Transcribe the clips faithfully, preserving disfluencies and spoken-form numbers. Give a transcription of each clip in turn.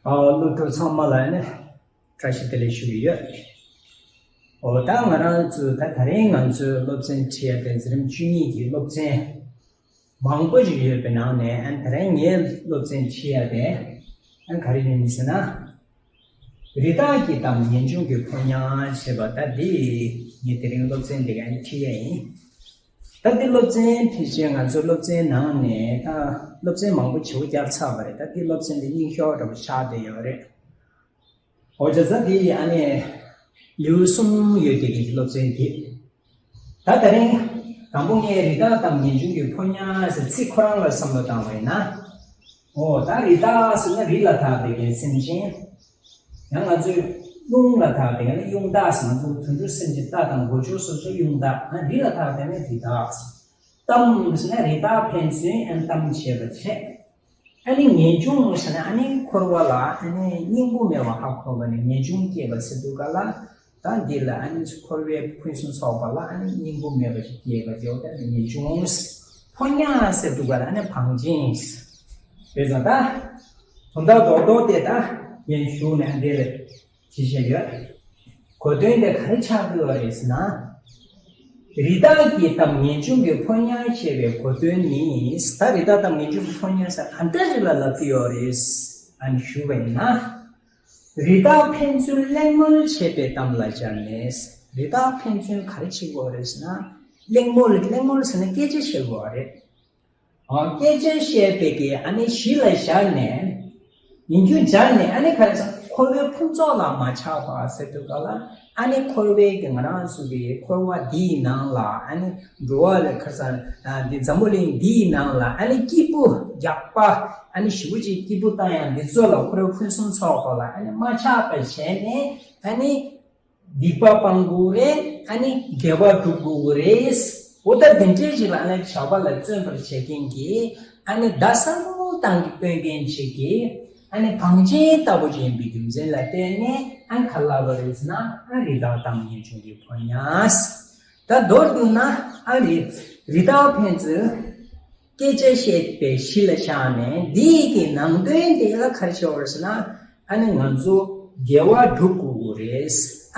ཨ། སློབ་ཕྲུག་ཚང་མ་ལ་ནི་བཀྲ་ཤིས་བདེ་ལེགས་ཞུ་གི་ཡོད། འོ་ད་ང་རང་ཚོ་ད་དེ་རིང་ང་ཚོའི་སློབ་ཚན་ཁྲིད་ཡ་དེ་འཛིན་རིམ་བཅུ་གཉིས་ཀྱི་སློབ་ཚན་མང་པོ་ཞིག་ཡོད་པའི་ནང་ནས། ཨ། དེ་རིང་ངའི་སློབ་ཚན་ཁྲིད་ཡ་དེ། ཨ། ག་རེ་ཡིན་ཟེར་ན། རི་དྭགས་ཀྱི་གཏམ་ངེས་འབྱུང་གི་ཕོ་ཉ་ཞེས་པ་ད་འདི་ངས་དེ་རིང་སློབ་ཚན་འདི་ག་ནས་ཁྲིད་ཡ་ཡིན། ད་འདི་སློབ་ཚན་ཕལ་ཆེར་ང་ཚོའི་སློབ་ཚན་ནང་ནས་ད་སློབ་ཚན་མང་པོ་བྱེད་པོ་བརྒྱབ་ཚར་བ་རེད། ད་འདི་སློབ་ཚན་འདི་རྙིང་ཤོས་འདྲ་པོ་ཆགས་བསྡད་ཡོད་རེད། འོ་བྱས་ཙང་འདི་ཨ་ནི་ལེའུ་གསུམ་ཡོད་དེ་གི་སློབ་ཚན་འདི། ད་དེ་རིང་དང་པོ་ངས་རི་དྭགས་གཏམ་ངེས་འབྱུང་གི་ཕོ་ཉ་ཟེར་ཚིག་ཁོ་རང་ལ་བསམ་བློ་བཏང་བ་ཡིན་ན། འོ་ད་རི་དྭགས་ཟེར་ན་རི་ལ་དྭགས་པའི་གི་སེམས་ཅན། ཡང་ང་ཚོས་རླུང་ལ་དྭགས་པའི་གི་ནི་ཡུངས་དྭགས་ཟེར། ང་ཚོ་དུད་འགྲོ་སེམས་ཅན་རྟ་དང་སྒོ་ཕྱུགས་སོགས་ཀྱི་ཡུངས་དྭགས། ཨ། རི་ལ་དྭགས་པའི་ནི་རི་དྭགས། གཏམ་ཟེར་ན་རི་དྭགས་ཕན་ཚུན་ཨ་གཏམ་བྱེད་པ་བྱས། ཨ་ནི་ངེས་འབྱུང་ཟེར་ན་ཨ་ནི་འཁོར་བ་ལ་ཨ་ནི་སྙིང་པོ་མེད་པ་ཧ་གོ་བ་ནི་ངེས་འབྱུང་སྐྱེས་པ་ཟེར་འདུག་ག་ལ། ད་འདི་ལ་ཨ་ནི་འཁོར་བའི་ཕུན་སུམ་ཚོགས་པ་ལ་ཨ་ནི་སྙིང་པོ་མེད་པ་ཞིག་སྐྱེས་པ་དེ་འོ་ད་ནི་ངེས་འབྱུང་ཕོ་ཉ་ཟེར་འདུག་ག་ལ། ཨ་ནི་བང་ཆེན་རེད་ཟེར། ད་དོན་དག་རྡོག་རྡོག་དེ་ད་ངས་ཞུས་ནས་འདི་ལ་ཅི་བཤད་ཡོད། གོ་དོན་དེ་ག་རེ་ཆགས་ཀྱི་ཡོད་རེད་ཟེར་ན། རི་དྭགས་ཀྱི་གཏམ་ངེས་འབྱུང་གི་ཕོ་ཉ་ཞེས་པའི་གོ་དོན་ནི། ད་རི་དྭགས་གཏམ་ངེས་འབྱུང་གི་ཕོ་ཉ་ཟེར་ག་འདྲ་ཞིག་ལ་ལབ་ཀྱི་ཡོད་རེད། ཨ་ནི་ཞུས་པ་ཡིན་ན། རི་དྭགས་ཕན་ཚུན་གླེང་མོལ་བྱེད་པའི་གཏམ་ལ་སྦྱར་ནས། རི་དྭགས་ཕན་ཚུན་ག་རེ་བྱེད་ཀྱི་ཡོད་རེད་ཟེར་ན། གླེང་མོལ། གླེང་མོལ་ཟེར་ན་སྐད་ཆ་བཤད་ཀྱི་ཡོད་རེད། ཨ། སྐད་ཆ་བཤད་པའི་གི་ཨ་ནི་གཞི་ལ་བཞག་ནས། ཡིན་རྒྱུ་སྦྱར་ནས། ཨ་ནི་ག་རེ་ཟེར། འཁོར་བའི་ཕུན་ཚོགས་ལ་མ་ཆགས་པ་ཟེར་དུས་ག་ལ། ཨ་ནི་འཁོར་བའི་གི་ང་རང་ཚོ་གི་འཁོར་བ་འདིའི་ནང་ལ། ཨ་ནི་འགྲོ་བ་ལ་ག་རེ་ཟེར། ཨ། འདི་འཛམ་བུ་གླིང་འདིའི་ནང་ལ་ཨ་ནི་སྐྱིད་པོ་རྒྱག་པ། ཨ་ནི་ཞེ་པོ་ཅིག་སྐྱིད་པོ་བཏང་ཡ་འདི་ཚོ་ལ། འཁོར་བའི་ཕུན་སུམ་ཚོགས་པ་ལ་ཨ་ནི་མ་ཆགས་པ་བྱས་ནས། ཨ་ནི་སྡིག་པ་སྤང་དགོས་རེད། ཨ་ནི་དགེ་བ་སྒྲུབ་དགོས་རེད། འོ་ད་དེ་འདྲའི་ཞིག་ལ་ཨ་ནི་བྱ་བ་ལ་བརྩོན་པར་བྱེད་མཁན་གྱི། ཨ་ནི་བརྡ་གསལ་པོ་བཏང་གི་སྟོན་མཁན་ཞིག་གི། ཨ་ནི་བང་ཆེན་ལྟ་བུ་ཅིག་ཡིན་པའི་རྒྱུ་མཚན་ལ་བརྟེན་ནས། ཨ་ནི་ག་ལབ་པ་རེད་ཟེར་ན། ཨ། རི་དྭགས་གཏམ་ངེས་འབྱུང་གི་ཕོ་ཉ། ད་མདོར་བསྡུ་ན། ཨ་ནི་རི་དྭགས་ཕན་ཚུན་སྐད་ཆ་བཤད་པའི་གཞི་ལ་བཞག་ནས། འདིའི་གི་ནང་དོན་དེ་ལ་ག་རེ་བྱས་པ་རེད་ཟེར་ན། ཨ་ནི་ང་ཚོ་དགེ་བ་སྒྲུབ་དགོས་རེད།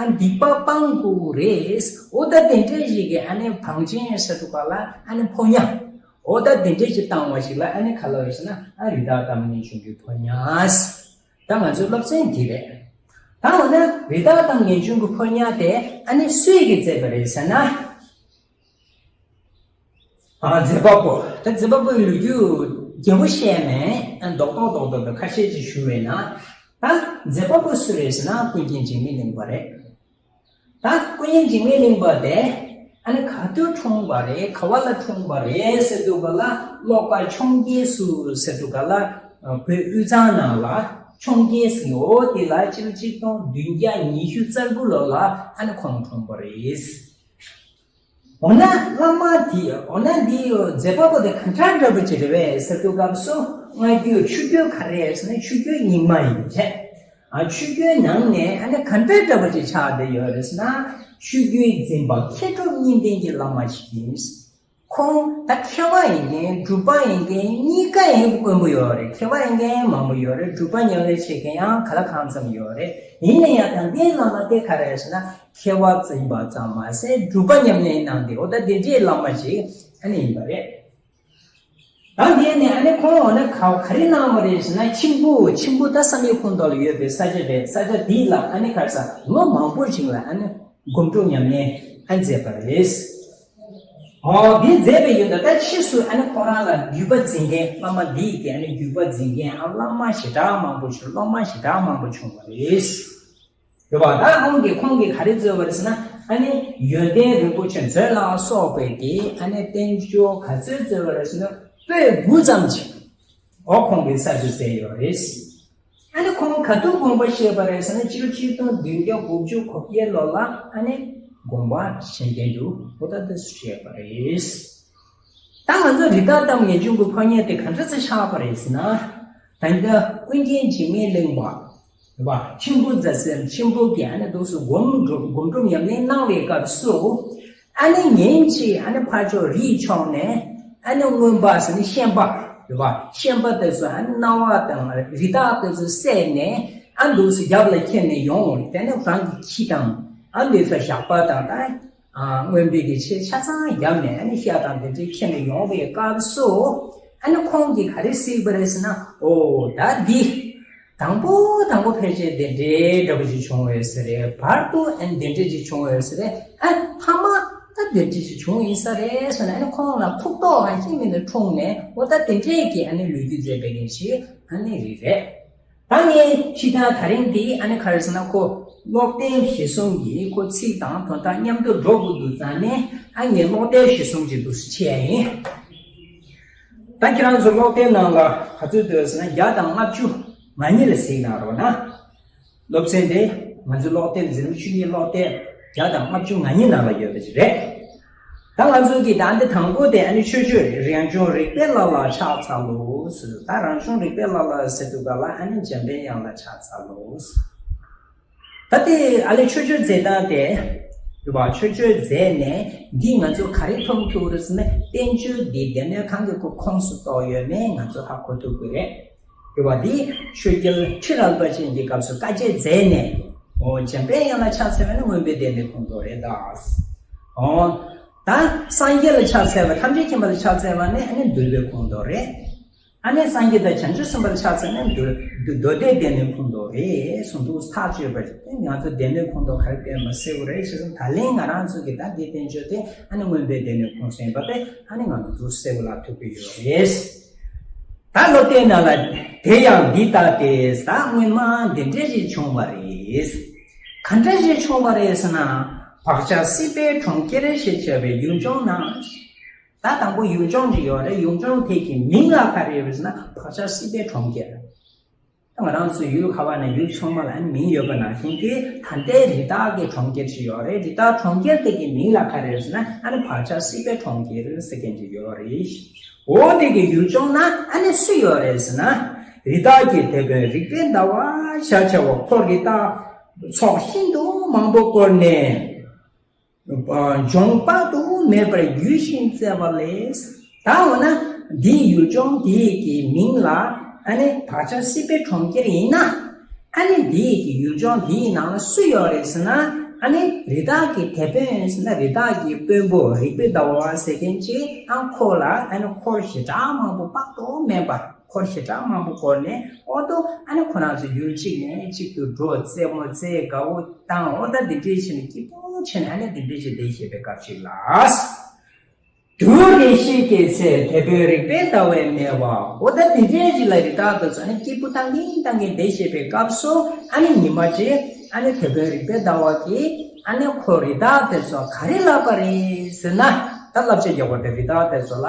ཨ། སྡིག་པ་སྤང་དགོས་རེད། འོ་ད་དེ་འདྲའི་ཞིག་གི་ཨ་ནི་བང་ཆེན་ཟེར་དུས་ག་ལ། ཨ་ནི་ཕོ་ཉ། འོ་ད་དེ་འདྲའི་ཞིག་བཏང་བ་ཞིག་ལ་ཨ་ནི་ག་ལབ་ཡོད་ཟེར་ན། ཨ། རི་དྭགས་གཏམ་ངེས་འབྱུང་གི་ཕོ་ཉ། ད་ང་ཚོའི་སློབ་ཚན་འདི་རེད། ད་འོ་ན་རི་དྭགས་གཏམ་ངེས་འབྱུང་གི་ཕོ་ཉ་དེ་ཨ་ནི་སུས་ཀྱིས་མཛད་པ་རེད་ཟེར་ན། ཨ། མཛད་པ་པོ། ད་མཛད་པ་པོའི་ལོ་རྒྱུས་རྒྱས་པོ་བཤད་མེད། ཨ། རྡོག་རྡོག་རྡོག་རྡོག་ཁ་ཤས་ཅིག་ཞུ་བས་ན། ད་མཛད་པ་པོ་སུ་རེད་ཟེར་ན། ཀུན་མཁྱེན་འཇིགས་མེད་གླིང་པ་རེད། ད་ཀུན་མཁྱེན་འཇིགས་མེད་གླིང་པ་དེ་ཨ་ནི་ག་དུས་འཁྲུངས་པ་རེད། ག་བ་ལ་འཁྲུངས་པ་རེད་ཟེར་དུས་ག་ལ། ཀློག་པ་འཕྱོངས་རྒྱས་སུ་ཟེར་དུས་ག་ལ། བོད་དབུས་གཙང་ནང་ལ་འཕྱོངས་རྒྱས་སུ་ཡོད། དེ་ལ་སྤྱི་ལོ་ཆིག་སྟོང་བདུན་བརྒྱ་ཉི་ཤུ་རྩ་དགུ་ལོ་ལ་ཨ་ནི་ཁོང་འཁྲུངས་པ་རེད། འོ་ན་བླ་མ་དེ། འོ་ན་འདི་མཛད་པ་པོ་དེ་ག་འདྲ་འདྲ་པོ་ཅིག་རེད་པས་ཟེར་དུས་སྐབས་སུ། སྔ་རྒྱུད་ཆུ་རྒྱུད་ག་རེ་ཟེར་ན། ཆུ་རྒྱུད་རྙིང་མ་ཡིན་པས། ཨ། ཆུ་རྒྱུད་ནང་ནས་ཨ་ནི་ག་འདྲ་འདྲ་པོ་ཅིག་ཆགས་བསྡད་ཡོད་རེད་ཟེར་ན། ཆུ་རྒྱུད་འཛིན་པ་མཁས་གྲུབ་གཉིས་ལྡན་གྱི་བླ་མ་ཞིག་ཡིན། ཁོང་ད་མཁས་པ་ཡིན་མཁན་གྲུབ་པ་ཡིན་མཁན་གཉིས་ཀ་ཡིན་དགོས་པོ་ཡོད་རེད། མཁས་པ་ཡིན་མཁན་མང་པོ་ཡོད་རེད། གྲུབ་པ་ཉམས་ལེན་བྱེད་མཁན་ཡང་ག་ལ་གང་འཚམ་ཡོད་རེད། ཡིན་ན་ཡང་ད་ལྟའི་བླ་མ་དེ་ག་རེ་ཟེར་ན། མཁས་པ་འཛིན་པ་ཙམ་མ་ཟད་གྲུབ་པ་ཉམས་ལེན་གནང་སྟེ། འོ་ད་དེ་འདྲའི་བླ་མ་ཞིག་ཨ་ནི་ཡིན་པ་རེད། ད་དེ་ནས་ཨ་ནི་ཁོང་འོ་ན་ག་ག་རེ་གནང་བ་རེད་ཟེར་ན། མཆིམས་ཕུ། མཆིམས་ཕུ་ད་བསམ་ཡས་ཁུངས་དོག་ལ་ཡོད་པའི་ས་ཆ་རེད། ས་ཆ་འདི་ལ་ཨ་ནི་ག་རེ་ཟེར། ལོ་མང་པོ་ཞིག་ལ་ཨ་ནི་སྒོམ་སྒྲུབ་ཉམས་ལེན་ཨ་མཛད་པ་རེད། འོ་འདི་མཛད་པའི་ཡོན་ཏན་ད་ཕྱིས་སུ་ཨ་ནི་ཁོ་རང་ལ་བརྒྱུད་པ་འཛིན་མཁན། བླ་མ་འདི་ཡི་གི་ཨ་ནི་བརྒྱུད་པ་འཛིན་མཁན། ཨ། བླ་མ་ཞེ་དྲག་མང་པོ་བྱུང་། སློབ་མ་ཞེ་དྲག་མང་པོ་བྱུང་བ་རེད། རེད་པ། ད་ཁོང་གིས་ཁོང་གིས་ག་རེ་མཛད་པ་རེད་ཟེར་ན། ཨ་ནི་ཡོན་ཏན་རིན་པོ་ཆེ་མཛོད་ལ་སོགས་པའི་གི་ཨ་ནི་བསྟན་བཅོས་ག་ཚོད་མཛད་པ་རེད་ཟེར་ན། པོད་དགུ་ཙམ་ཅིག་འོ་ཁོང་གིས་གསར་བཅོས་མཛད་ཡོད་རེད། ཨ་ནི་ཁོང་ག་དུས་དགོངས་པ་བཞེས་པ་རེད་ཟེར་ན། སྤྱི་ལོ་ཆིག་སྟོང་བདུན་བརྒྱ་དགུ་བཅུ་གོ་བརྒྱད་ལོ་ལ་ཨ་ནི་དགོངས་པ་བཞེས་མཁན་འདུག་འོ་ད་དེ་བཞེས་པ་རེད། ད་ང་ཚོ་རི་དྭགས་གཏམ་ངེས་འབྱུང་གི་ཕོ་ཉ་དེ་ག་འདྲ་ཚེ་ཆགས་པ་རེད་ཟེར་ན། ད་ལྟ་ཀུན་མཁྱེན་འཇིགས་མེད་གླིང་པ། རེད་པ། མཆིམས་ཕུ་རྫ་སེར་མཆིམས་ཕུ་གིས་ཨ་ནི་འདུག་སེ་སྒོམ་སྒྲུབ། སྒོམ་སྒྲུབ་ཉམས་ལེན་གནང་བའི་སྐབས་སུ། ཨ་ནི་ཉིན་གཅིག་ཨ་ནི་ཕར་ཕྱོགས་རིའི་ཕྱོགས་ནས་ཨ་ནི་རྔོན་པ་ཟེར་ནི་ཤན་པ། རེད་བ། ཤན་པ་དེ་ཚོ་ཨ་ནི་རྣ་བ་དང་རི་དྭགས་དེ་ཚོ་བསད་ནས་ཨ་འདུག་སེ་རྒྱབ་ལ་འཁྱེར་ནས་ཡོང་། དེ་ནས་རང་གི་ཁྱི་དང་ཨ་འདུག་སེ་ཞགས་པ་དང་ད་ཨ་རྔོན་པའི་གི་ཆས་ཆ་ཚང་བརྒྱབ་ནས་ཨ་ནི་ཤ་དང་དེ་འདྲའི་འཁྱེར་ནས་ཡོང་བའི་སྐབས་སུ་ཨ་ནི་ཁོང་གིས་ག་རེ་གཟིགས་པ་རེད་ཟེར་ན། ཨོ་ད་འདི། དང་པོ་དང་པོ་ཕལ་ཆེར་དེ་འདྲའི་འདྲ་པོ་ཞིག་བྱུང་ཡོད་ས་རེད། བར་དུ་ཨ་ནི་དེ་འདྲ་ཞིག་བྱུང་ཡོད་ས་རེད། ཨ་མཐའ་མ་ད་དེ་འདྲ་ཞིག་བྱུང་ཡིན་ས་རེད་ཟེར་ནས་ཨ་ནི་ཁོང་ལ་ཐུགས་དོགས་ཧ་ཅང་མི་འདྲ་འཁྲུངས་ནས། འོ་ད་དེ་འདྲས་ཀྱི་ཨ་ནི་ལོ་རྒྱུས་མཛད་པའི་མཁན་ཞིག་ཨ་ནི་རེད་རེད། ད་ངས་ཕྱི་ད་དེ་རིང་འདི་ཨ་ནི་ག་རེ་ཟེར་ན། ཁོ་ཀློག་དེབ་གཞིར་བཟུང་གིས་ཁོ་ཚིག་དང་དོན་དག་མཉམ་དུ་འགྲོ་དགོས་འདུག་ཙང་ནས་ཨ་ངས་ཀློག་དེབ་གཞིར་བཟུང་གི་འདུག་སེ་བྱས་ཡིན། ད་ཁྱེད་རང་ཚོ་ཀློག་དེབ་ནང་ལ་ག་ཚོད་འདུག་ཟེར་ན། བརྒྱ་དང་ལྔ་བཅུ་ང་གཉིས་ལ་གཟིགས་གནང་རོགས་གནང་། སློབ་ཚན་དེ་ང་ཚོའི་ཀློག་དེབ་འཛིན་གྲྭ་བཅུ་གཉིས་ཀློག་དེབ་བརྒྱ་དང་ལྔ་བཅུ་ང་གཉིས་ནང་ལ་ཡོད་པ་ཞིག་རེད། ད་ང་ཚོ་གི་ད་འདི་དང་པོ་དེ་ཨ་ནི་མཆོད་བརྗོད་རེད། རང་བྱུང་རིག་པའི་ལྷ་ལ་ཕྱག་འཚལ་ལོ་ཟེར། ད་རང་བྱུང་རིག་པའི་ལྷ་ལ་ཟེར་དུས་ག་ལ་ཨ་ནི་འཇམ་པའི་དབྱངས་ལ་ཕྱག་འཚལ་ལོ་ཟེར། ད་དེ་ཨ་ལས་མཆོད་བརྗོད་མཛད་སྟངས་དེ་རེད་བ། མཆོད་བརྗོད་མཛད་ནས་འདི་ང་ཚོ་ག་རེ་མཐོང་ཐུབ་རེད་ཟེར་ན། བསྟན་བཅོས་འདི་སྡེ་སྣོད་གང་གི་ཁོ་ཁོངས་སུ་གཏོགས་ཡོད་མེད་ང་ཚོ་ཧ་གོ་ཐུབ་ཀྱི་རེད། རེད་བ། འདི་ཆོས་རྒྱལ་ཁྲི་རལ་པ་ཅན་གྱི་སྐབས་སུ་དཀའ་སྤྱད་མཛད་ནས། འོ་འཇམ་པའི་དབྱངས་ལ་ཕྱག་འཚལ་བ་ནི་མངོན་པའི་བདེན་པའི་ཁོངས་གཏོགས་རེད་ད། འོ་ད་སངས་རྒྱས་ལ་ཕྱག་འཚལ་བ། ཐམས་ཅད་མཁྱེན་པ་ལ་ཕྱག་འཚལ་བ་ནི་ཨ་ནི་འདུལ་བའི་ཁོངས་གཏོགས་རེད། ཨ་ནི་སངས་རྒྱས་དང་བྱང་ཆུབ་སེམས་དཔའ་ལ་ཕྱག་འཚལ་ན་མདོ་མདོ་སྡེ་སྡེ་སྣོད་ཁོངས་གཏོགས་རེད་གསུངས་འདུག། ཐག་གཅོད་པ་རེད། ང་ཚོ་སྡེ་སྣོད་ཁོངས་གཏོགས་ག་རེ་སྟོན་པ་གསལ་པོ་རེད། བྱས་ཙང་ད་ལན་ང་རང་ཚོ་གི་ད་འདི་བསྟན་བཅོས་དེ་ཨ་ནི་མངོན་པའི་བདེན་པའི་ཁོངས་སུ་ཡིན་པ་དེ་ཨ་ནི་ང་ཚོ་གསལ་པོ་ལ་ཐུག་གི་ཡོད་རེད། ད་སློབ་དེབ་ནང་ལ། དེ་ཡང་འདི་ལྟ་སྟེ་ཟེར། སྔོན་མ་འདི་འདྲ་ཞིག་བྱུང་བ་རེད། ག་འདྲ་ཞིག་བྱུང་བ་རེད་ཟེར་ན། བག་ཆགས་སྲིད་པའི་གྲོང་ཁྱེར་ཞེས་བྱ་བའི་ཡུལ་ལྗོངས་ན། ད་དང་པོ་ཡུལ་ལྗོངས་ཅིག་ཡོད་རེད། ཡུལ་ལྗོངས་དེ་གི་མིང་ལ་ག་རེ་ཡོད་ཟེར་ན། བག་ཆགས་སྲིད་པའི་གྲོང་ཁྱེར། ད་ང་རང་ཚོ་ཡུལ་ག་བ་ན་ཡུལ་ཚང་མ་ལ་མིང་ཡོད་པ་ནང་བཞིན་གྱི་ད་ལྟའི་རི་དྭགས་ཀྱི་གྲོང་ཁྱེར་ཅིག་ཡོད་རེད། རི་དྭགས་གྲོང་ཁྱེར་དེ་གི་མིང་ལ་ག་རེ་ཟེར་ན། ཨ་ནི་བག་ཆགས་སྲིད་པའི་གྲོང་ཁྱེར་ཟེར་མཁན་ཅིག་ཡོད་རེད། འོ་དེ་གི་ཡུལ་ལྗོངས་ན་ཨ་ནི་སུ་ཡོད་རེད་ཟེར་ན། རི་དྭགས་ཀྱི་དེད་དཔོན་རིག་པའི་ཟླ་བ་ཞེས་བྱ་བ་ཁོ་རི་དྭགས་ཚོགས་ཤིན་ཏུ་མང་པོ་བསྐོར་ནས། འབྱུང་དཔག་ཏུ་མེད་པར་རྒྱུད་བཞིན་བརྩེ་བ་ལས། ད་འོ་ན་འདིའི་ཡུལ་ལྗོངས་འདིའི་གི་མིང་ལ་ཨ་ནི་བག་ཆགས་སྲིད་པའི་གྲོང་ཁྱེར་ཡིན་ན། ཨ་ནི་འདིའི་གི་ཡུལ་ལྗོངས་འདིའི་ནང་ལ་སུ་ཡོད་རེད་ཟེར་ན། ཨ་ནི་རི་དྭགས་ཀྱི་དེད་དཔོན་ཟེར་ན་རི་དྭགས་ཀྱི་དཔོན་པོ་རིག་པའི་ཟླ་བ་ཟེར་མཁན་གྱིས་ཨ་ཁོ་ལ་ཨ་ནི་འཁོར་ཞེ་དྲག་མང་པོ་དཔག་ཏུ་མེད་པ། འཁོར་ཞེ་དྲག་མང་པོ་བསྐོར་ནས། འོ་ད་ཨ་ནི་ཁོ་རང་ཚོ་ཡུལ་གཅིག་ནས་གཅིག་ཏུ་འགྲོ། རྩེད་མོ་རྩེ། དགའ་བོ་བཏང་། འོ་ད་འདི་འདྲའི་བྱས་ནས་སྐྱིད་པོ་བྱས་ནས་ཨ་ནི་འདི་འདྲའི་བྱས་བསྡད་བཞིན་པའི་སྐབས་ཤིག་ལ། དུས་རེ་ཞིག་གི་ཚེ་དེད་དཔོན་རིག་པའི་ཟླ་བས་སྨྲས་པ། འོ་ད་འདི་འདྲའི་ཅིག་ལ་རི་དྭགས་དེ་ཚོ་ཨ་ནི་སྐྱིད་པོ་བཏང་གིན་བཏང་གིན་བསྡད་བཞིན་པའི་སྐབས་སུ། ཨ་ནི་ཉི་མ་གཅིག་ཨ་ནི་དེད་དཔོན་རིག་པའི་ཟླ་བ་གིས་ཨ་ནི་ཁོ་རི་དྭགས་དེ་ཚོ་ག་རེ་ལབ་པ་རེད་ཟེར་ན། ད་བསླབ་བྱ་རྒྱག་པ་རེད། རི་དྭགས་དེ་ཚོ་ལ།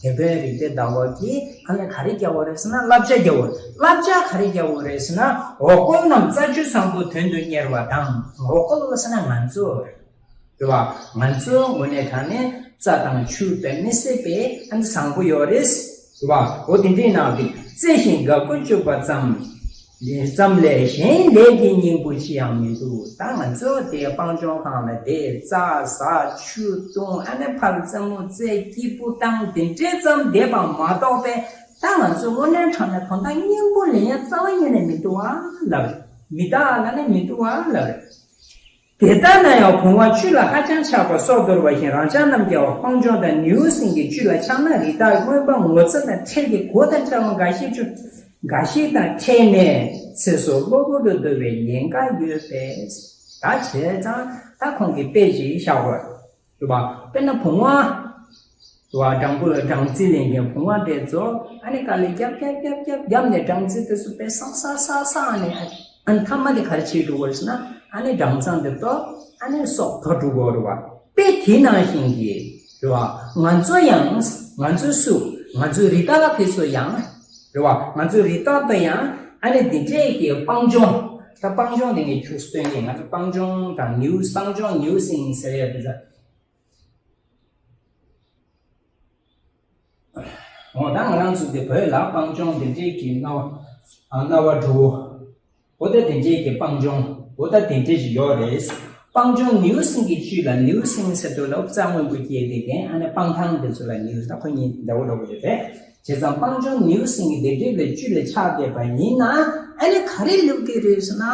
དེད་དཔོན་རིག་པའི་ཟླ་བ་གིས་ཨ་ནི་ག་རེ་རྒྱག་པ་རེད་ཟེར་ན། བསླབ་བྱ་རྒྱག་པ་རེད། བསླབ་བྱ་ག་རེ་རྒྱག་པ་རེད་ཟེར་ན། འོ་སྐོལ་རྣམས་རྩྭ་ཆུ་བཟང་པོ་དོན་དུ་གཉེར་བ་དང་། འོ་སྐོལ་ཟེར་ན་ང་ཚོ་རེད་བ། ང་ཚོ་དངོས་གནས་དྲང་གནས་རྩྭ་དང་ཆུ་དཔེ་མི་སྲིད་པའི་ཨ་ནི་བཟང་པོ་ཡོད་རེད་བ། འོ་དེ་འདྲའི་ནང་དུ་བརྩེ་ཞིང་དགའ་མགུར་སྤྱོད་པ་ཙམ། ཙམ་ལས་གཞན་ལས་ཀྱི་སྙིང་པོ་ཅི་ཡང་མི་འདུག། ད་ང་ཚོ་དེ་སྤང་ལྗོངས་སྒང་ལ་བསྡད། རྩྭ་ཟ། ཆུ་བཏུང་། ཨ་ནི་ཕར་རྩེད་མོ་རྩེ། སྐྱིད་པོ་བཏང་། དེ་འདྲའི་ཙམ་བསྡད་པ་མ་གཏོགས་པས། ད་ང་ཚོ་དངོས་གནས་དྲང་གནས་དོན་དག་སྙིང་པོ་ལེན་ཡ་རྩ་བ་ཉིད་ནས་མི་འདུག་ཨ་ལབ་རེད། མི་རྟག་ལ་ནི་མི་འདུག་ཨ་ལབ་རེད། དེ་ལྟ་ན་ཡང་བུང་བ་བཅུད་ལ་ཧ་ཅང་ཆགས་པ་སྲོག་འདོར་བ་བཞིན། རང་ཅག་རྣམས་ཀྱང་སྤང་ལྗོངས་དང་ནེའུ་གསིང་གི་བཅུད་ལ་ཆགས་ན། རི་དྭགས་རྔོན་པ་ངོ་ཚ་དང་ཁྲེལ་ཏེ་མགོ་དང་ཕྲལ་བ་འགའ་ཞིག་བཅུ་འགའ་ཞིག་དང་ཕྲལ་ནས་ཚེ་སྲོག་གློ་བུར་དུ་འདོར་བའི་ཉེན་ཁ་ཡོད་པས། ད་བྱས་ཙང་ད་ཁོང་གིས་དཔེ་ཅིག་བཞག་པ་རེད་པ། དཔེར་ན་བུང་བ། དུ་བ་སྦྲང་བུ་སྦྲང་རྩི་ལེན་མཁན་བུང་བ་དེ་ཚོ་ཨ་ནི་དཀའ་ལས་རྒྱབ་རྒྱབ་རྒྱབ་རྒྱབ་རྒྱབ་ནས་སྦྲང་རྩི་དེ་ཚོ་དཔེ་བསགས་བསགས་བསགས་བསགས་ནས། ཨ་ནི་མཐའ་མ་དེ་ག་རེ་བྱེད་འགྲོ་གི་རེད་ཟེར་ན། ཨ་ནི་སྦྲང་ཚང་དེ་གཏོར། ཨ་ནི་སྲོག་འདོར་འགྲོ་གི་རེད་བ། དཔེ་དེ་ནང་བཞིན་གྱི་རེད་བ། ང་ཚོ་ཡང་། ང་ཚོ་སུ། ང་ཚོ་རི་དྭགས་དེ་ཚོ་ཡང་རེད་བ། ང་ཚོ་རི་དྭགས་དེ་ཡང་ཨ་ནི་འདི་འདྲས་ཀྱི་སྤང་ལྗོངས། ད་སྤང་ལྗོངས་དེ་ངས་ཁྱོད་སྟོན་གྱི། ང་ཚོ་སྤང་ལྗོངས་དང་ནེའུ། སྤང་ལྗོངས་ནེའུ་གསིང་ཟེར་ཡ་དེ་ཚོ། འོ་ད་ང་རང་ཚོ་འདི་བོད་ལ་སྤང་ལྗོངས་འདི་འདྲས་ཀྱི་གནའ་བ། ཨ་གནའ་བ་བྲུ་བོ། འོ་ད་དེ་འདྲས་ཀྱི་སྤང་ལྗོངས། འོ་ད་དེ་འདྲས་ཞིག་ཡོད་རེད། སྤང་ལྗོངས་ནེའུ་གསིང་གི་བཅུད་ལ་ནེའུ་གསིང་ཟེར་དུས་ལ་རྩྭ་སྔོན་པོ་སྐྱེས་དེ་གན་ཨ་ནི་སྤང་ཐང་དེ་ཚོ་ལ་ནེའུ་ད་ཁོ་གཉིས་འདྲ་བོ་འདྲ་བོ་ཡོད་རེད། བྱས་ཙང་སྤང་ལྗོངས་ནེའུ་གསིང་གི་སྡེབ་སྒྲིག་ལ་བཅུད་ལ་ཆགས་བསྡད་པ་ཡིན་ན་ཨ་ནི་ག་རེ་ལབ་ཀྱི་རེད་ཟེར་ན།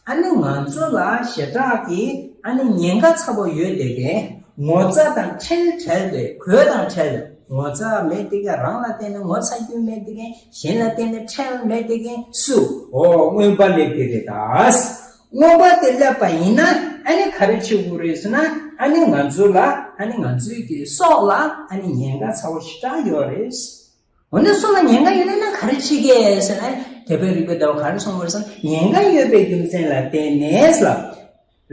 ཨ་ནི་ང་ཚོ་ལ་ཞེ་དྲག་གི་ཨ་ནི་ཉེན་ཁ་ཚ་པོ་ཡོད་དེ་གན་ངོ་ཚ་དང་ཁྲེལ་བྲལ་བའི་གོས་དང་ཁྲེལ་ངོ་ཚ་མེད་དེ་གན་རང་ལ་བརྟེན་ནས་ངོ་ཚ་རྒྱུ་མེད་དེ་གན་གཞན་ལ་བརྟེན་ནས་ཁྲེལ་མེད་དེ་གན་སུ་འོ་མངོན་པ་སླེབས་ཀྱི་རེད་ད། མངོན་པ་དེ་སླེབས་པ་ཡིན་ན་ཨ་ནི་ག་རེ་བྱེད་དགོས་རེད་ཟེར་ན། ཨ་ནི་ང་ཚོ་ལ་ཨ་ནི་ང་ཚོའི་གི་སྲོག་ལ་ཨ་ནི་ཉེན་ཁ་ཚ་བོ་ཞེ་དྲག་ཡོད་རེད། འོ་ན་སྲོག་ལ་ཉེན་ཁ་ཡོད་ན་ན་ག་རེ་བྱེད་ཀྱི་ཟེར་ན། དེ་བོད་རིག་པའི་ཟླ་བ་ག་རེ་གསུངས་པ་རེད་ཟེར་ན། ཉེན་ཁ་ཡོད་པའི་རྒྱུ་མཚན་ལ་བརྟེན་ནས་ལ།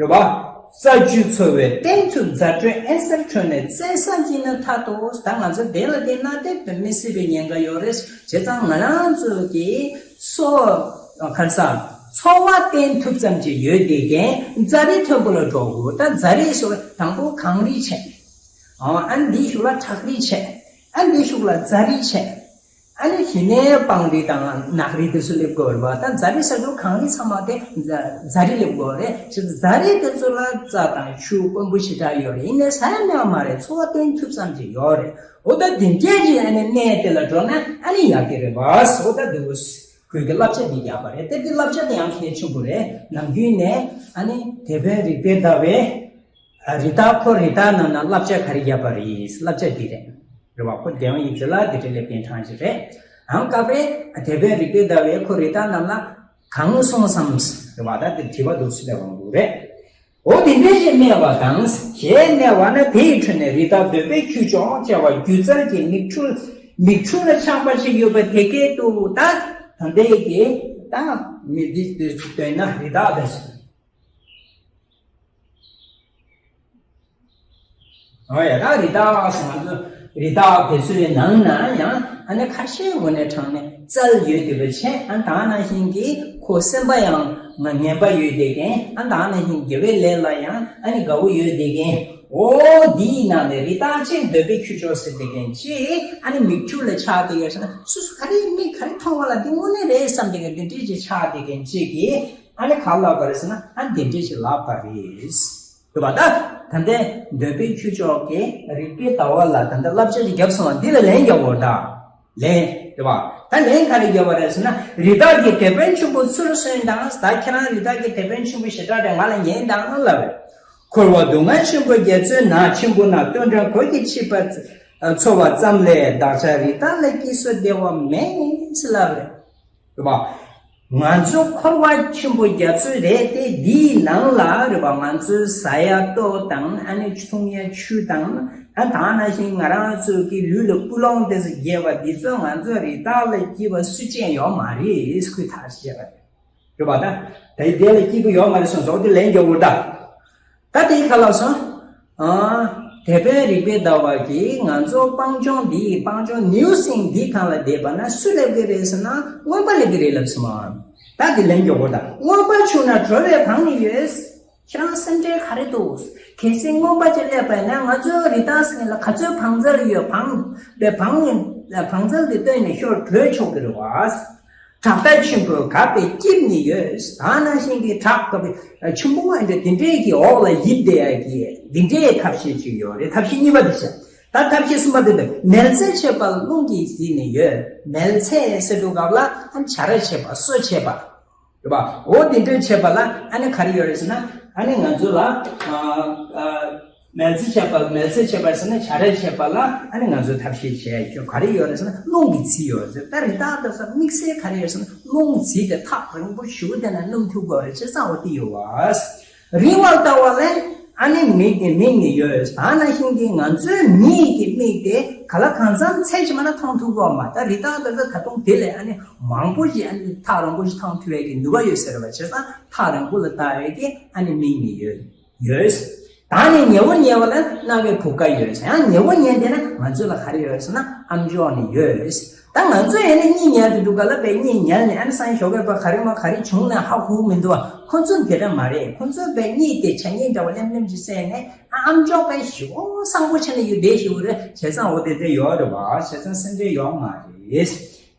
རེད་བ། རྩྭ་ཆུ་འཚོ་བའི་སྟེང་ཚུད་རྫ་དྲོད་ཨེ་སར་ཁྲོད་ནས་བཙན་ས་འཛིན་ན་ཐ་དོ། ད་ང་ཚོ་དེ་ལ་བརྟེན་ན་དེ་མི་སྲིད་པའི་ཉེན་ཁ་ཡོད་རེད། བྱས་ཙང་ང་རང་ཚོ་གི་སོ་ག་ས་འཚོ་བ་བརྟེན་ཐུབ་ཙམ་ཅིག་ཡོད་དེ་གན་རྫ་རི་མཐོན་པོ་ལ་འགྲོ་དགོས། ད་རྫ་རི་ཞིག་ལ་དང་པོ་གངས་རི་བྱས། ཨ་འདི་ཞིག་ལ་བྲག་རི་བྱས། ཨ་འདི་ཞིག་ལ་རྫ་རི་བྱས། ཨ་ནི་གཞི་ནས་སྤང་རི་དང་ནགས་རི་དེ་ཚོ་སླེབས་དགོས་རེད་བ། ད་རྫ་རི་ཟེར་དུས་གངས་རི་ཚང་མ་དེ་རྫ་རི་སླེབས་དགོས་རེད། ཅེས་རྫ་རི་དེ་ཚོ་ལ་རྩྭ་དང་ཆུ་དཀོན་པོ་ཞེ་དྲག་ཡོད་རེད། ཡིན་ནའི་ས་ཡ་མེད་པ་མ་རེད། འཚོ་བ་བརྟན་ཐུབ་ཙམ་ཅིག་ཡོད་རེད། འོ་ད་དེ་འདྲས་ཀྱི་ཨ་ནི་གནས་དེ་ལ་འགྲོ་ན་ཨ་ནི་ཡག་གི་རེད་བ། འོ་ད་དེ་བོ་ཁོས་ཀྱི་བསླབ་བྱ་འདི་རྒྱག་པ་རེད། དེ་དེ་བསླབ་བྱ་དེ་ཡང་གལ་ཆེན་པོ་རེད། ནམ་རྒྱུན་ནས་ཨ་ནི་དེ་བོད་རིག་པའི་ཟླ་བའི་རི་དྭགས་ཁོ་རི་དྭགས་ནང་ན་བསླབ་བྱ་ག་རེ་བརྒྱབ་པ་རེད། བསླབ་བྱ་འདི་རེད། རེད་བ། ཁོ་རྒྱལ་དབང་ཡིག་ཚད་ལ་འདི་འདྲ་སླེབས་མཁན་གྲངས་ཅིག་རེད། ཨང་སྐབས་རེ་དེ་བོད་རིག་པའི་ཟླ་བས་ཁོ་རི་དྭགས་རྣམས་ལ་གང་གསུངས་སམ། རེད་བ། ད་དེ་དྲི་བ་འདུག་སེ་སླེབས་འོང་འདུག་རེད། འོ་དེ་འདྲ་ཞིག་སྨྲས་པ་དང་། ཞེས་སྨྲས་པ་ན། དེའི་ཁྲོད་ནས་རི་དྭགས་འདོད་པའི་ཁྱུ་མཆོག་བཅས་པ་སྒྱུ་རྩལ་གྱི་མིག་འཕྲུལ་མིག་འཕྲུལ་ལ་ཆགས་པ་ཞིག་ཡོད་པ་དེ་སྐད་དུ། ད་ད་ལྟའི་གི་ད་མི་འདི་འདོད་ན་རི་དྭགས་དེ། འོ་ཡ། ད་རི་དྭགས་སུ་ང་ཚོ་རི་དྭགས་དེ་ཚོའི་ནང་ན་ཡང་ཨ་ནི་ཁ་ཤས་ངོ་ནས་དྲངས་ནས་རྩལ་ཡོད་དེ་བས་ཆེ། ཨ་ད་ནང་བཞིན་གྱི་ཁོ་སེམས་པ་ཡང་ངན་པ་ཡོད་དེ་གན། ཨ་ད་ནང་བཞིན་དགེ་བའི་ལས་ལ་ཡང་ཨ་ནི་དགའ་བོ་ཡོད་དེ་གན། འོ་འདིའི་ནང་ནས་རི་དྭགས་ཅན་འདོད་པའི་ཁྱུ་མཆོག་ཟེར་དེ་གན་ཅིག་ཨ་ནི་མིག་འཕྲུལ་ལ་ཆགས་དེ་ཡོད་ཟེར་ན། སོ་སོ་ག་རེ་མིག་ག་རེ་མཐོང་བ་ལ་འདི་དངོས་གནས་རེད་བསམ་དེ་གན་འདི་འདྲས་ཅིག་ཆགས་དེ་གན་ཅིག་གིས་ཨ་ནི་ག་ལབ་པ་རེད་ཟེར་ན། ཨ་འདི་འདྲས་ཅིག་ལབ་པ་རེད། རེད་པ། ད་ད་ལྟའི་འདོད་པའི་ཁྱུ་མཆོག་གི་རིག་པའི་ཟླ་བ་ལ་ད་ལྟ་བསླབ་བྱ་ཞིག་བརྒྱབ་སོང་བ་འདི་ལ་ལན་རྒྱག་དགོས་ད། ལན། རེད་པ། ད་ལན་ག་རེ་རྒྱག་པ་རེད་ཟེར་ན། རི་དྭགས་ཀྱི་དེད་དཔོན་ཆེན་པོ་ཚུར་གསོན་དང་། ད་ཁྱེད་རང་རི་དྭགས་ཀྱི་དེད་དཔོན་ཆེན་པོ་ཞེ་དྲག་རེད། ང་ལ་ཉན་དང་ལབ་རེད། འཁོར་བ་སྡུག་བསྔལ་ཆེན་པོ་རྒྱ་མཚོའི་ནགས་ཆེན་པོ་ན། བསྟོད་འགྲོའི་གོས་ཀྱིས་ཕྱིས་པ་འཚོ་བ་ཙམ་ལས། བདག་ཅག་རི་དྭགས་ལ་སྐྱིད་སོགས་བདེ་བ་མེད་ལབ་རེད། རེད་པ། ང་ཚོ་འཁོར་བ་ཆེན་པོ་རྒྱ་མཚོ་རེད་དེ། འདིའི་ནང་ལ་རེད་པ། ང་ཚོའི་ཟ་ཡ་ལྟོ་དང་། ཨ་ནི་འཐུང་ཡ་ཆུ་དང་། ཨ་ད་ནང་བཞིན་ང་རང་ཚོ་གི་ལུས་ལ་ཀུན་སློང་དེ་ཚོ་རྒྱས་པ་འདི་ཚོ་ང་ཚོ་རི་དྭགས་ལས་སྐྱིད་པ་སུ་གཅིག་ཡོད་མ་རེད། ཁོས་ཐག་བཅད་པ་རེད། རེད་པ། ད་དེ་དེ་ལས་སྐྱིད་པོ་ཡོད་མ་རེད་སོང་ཙང་དེ་ལན་རྒྱག་དགོས་ད། ད་དེ་ག་ལབ་སོང་། ཨ། དེད་དཔོན་རིག་པའི་ཟླ་བ་གིས་ང་ཚོ་སྤང་ལྗོངས་འདི། སྤང་ལྗོངས་ནེའུ་གསིང་འདི་སྒང་ལ་བསྡད་པ་ན་སུ་སླེབས་ཀྱི་རེད་ཟེར་ན། རྔོན་པ་སླེབས་ཀྱི་རེད་ལབ་སོང་། ད་དེ་ལན་རྒྱག་དགོས་ད། རྔོན་པ་བྱུང་ན་བྲོ་བའི་བང་ནི་ཡོད། ཁྱེད་རང་སེམས་ཁྲལ་ག་རེ་འདུག། གལ་སྲིད་རྔོན་པ་ཅིག་སླེབས་པ་ཡིན་ན་ང་ཚོའི་རི་དྭགས་ཟེར་མཁན་ལ་ག་ཚོད་བང་རྩལ་ཡོད། བང་པའི་བང་ནི་བང་རྩལ་འདི་བཏོན་ནས་ཤོར་བྲོས་ཆོག་གི་རེད་བ། བྲག་རྟ་ཆེན་པོའི་གབ་པའི་དཀྱིལ་ནི་ཡོད། ད་ནང་བཞིན་གྱི་བྲག་གབ་པའི་ཆེན་པོ་འདི་འདྲའི་གི་འོག་ལ་ཡིབ་བསྡད་ཡ་གི་འདི་འདྲའི་ཐབས་ཤེས་ཅིག་ཡོད་རེད། ཐབས་ཤེས་གཉིས་པ་འདི་བྱས། ད་ཐབས་ཤེས་གསུམ་པ་འདི་འདི་མེལ་ཚེ་བྱེད་པ་རླུང་གིས་བཟི་ནི་ཡོད། མེལ་ཚེ་ཟེར་དུས་སྐབས་ལ་ཨ་བྱ་ར་བྱེད་པ། གསོ་བྱེད་པ། རེད་པ། འོ་འདི་འདྲའི་བྱེད་པ་ལ་ཨ་ནི་ག་རེ་ཡོད་རེད་ཟེར་ན། ཨ་ནི་ང་ཚོ་ལ་ཨ་ཨ། མེལ་ཚེ་བྱེད་པ། མེལ་ཚེ་བྱེད་པ་ཟེར་ན་བྱ་ར་བྱེད་པ་ལ་ཨ་ནི་ང་ཚོས་ཐབས་ཤེས་བྱས་ཡོད། ག་རེ་ཡོད་རེད་ཟེར་ན་རླུང་གིས་བཟི་ཡོད་ཟེར། ད་རི་དྭགས་དེ་ཚོ་དམིགས་བསལ་ག་རེ་ཡོད་ཟེར་ན་རླུང་བཟི་སྟེ་ཐག་རིང་པོ་ཞེ་པོ་དེ་ན་སྣུམ་ཐུག་དགོས་རེད། བྱས་ཙང་འོ་དེ་ཡོད་པ། རིང་བར་ལྟ་བ་ལས་ཨ་ནི་མིག་གི་མིག་ནི་ཡོད། ད་ནང་བཞིན་གྱི་ང་ཚོའི་མིག་གི་མིག་དེ་ག་ལ་གང་འཚམ་ཚད་ཅིག་མ་ན་མཐོང་ཐུབ་ཀྱི་ཡོད་མ། ད་རི་དྭགས་དེ་ཚོ་ད་དུང་དེ་ལས་ཨ་ནི་མང་པོ་ཞིག་ཨ་ནི་ཐག་རིང་པོ་ཞིག་མཐོང་ཐུབ་ཡས་ཀྱི་ནུས་པ་ཡོད་ཟེར་བ། བྱས་ཙང་ཐག་རིང་པོ་ལ་ལྟ་ཡས་ཀྱི་ཨ་ནི་མིག་ནི་ཡོད། ཡོད། ད་ནི་ཉེ་བོ་ཉེ་བ་ལ་རྣ་བའི་བུ་ག་ཡོད། ཡང་ཉེ་བོ་ཉེ་དེ་ན་ང་ཚོ་ལ་ག་རེ་ཡོད་ཟེར་ན་ཨམ་ཅོག་ནི་ཡོད། ད་ང་ཚོ་ཡིན་ན་གཉིད་ཉལ་དུ་འདུག་ག་ལ་པའི་གཉིད་ཉལ་ནས་ཨ་ནི་སང་ཞོགས་པའི་པ་ག་རེ་མ་ག་རེ་བྱུང་ན་ཧ་གོ་མི་འདུག་བ། ཁོ་ཚོ་དེ་འདྲ་མ་རེད། ཁོ་ཚོ་པའི་གཉིད་དེ་ཆ་གཉིད་འདྲ་བ་ལེམ་ལེམ་ཅིག་བསད་ནས་ཨ་ཨམ་ཅོག་པའི་ཞི་བོ་སང་པོ་ཆ་ནས་ཡོད་བསྡད་ཞི་བོ་རེད། བྱས་ཙང་འོ་དེ་འདྲ་ཡོད་རེད་བ། བྱས་ཙང་སེམས་ཁྲལ་ཡོད་མ་རེད།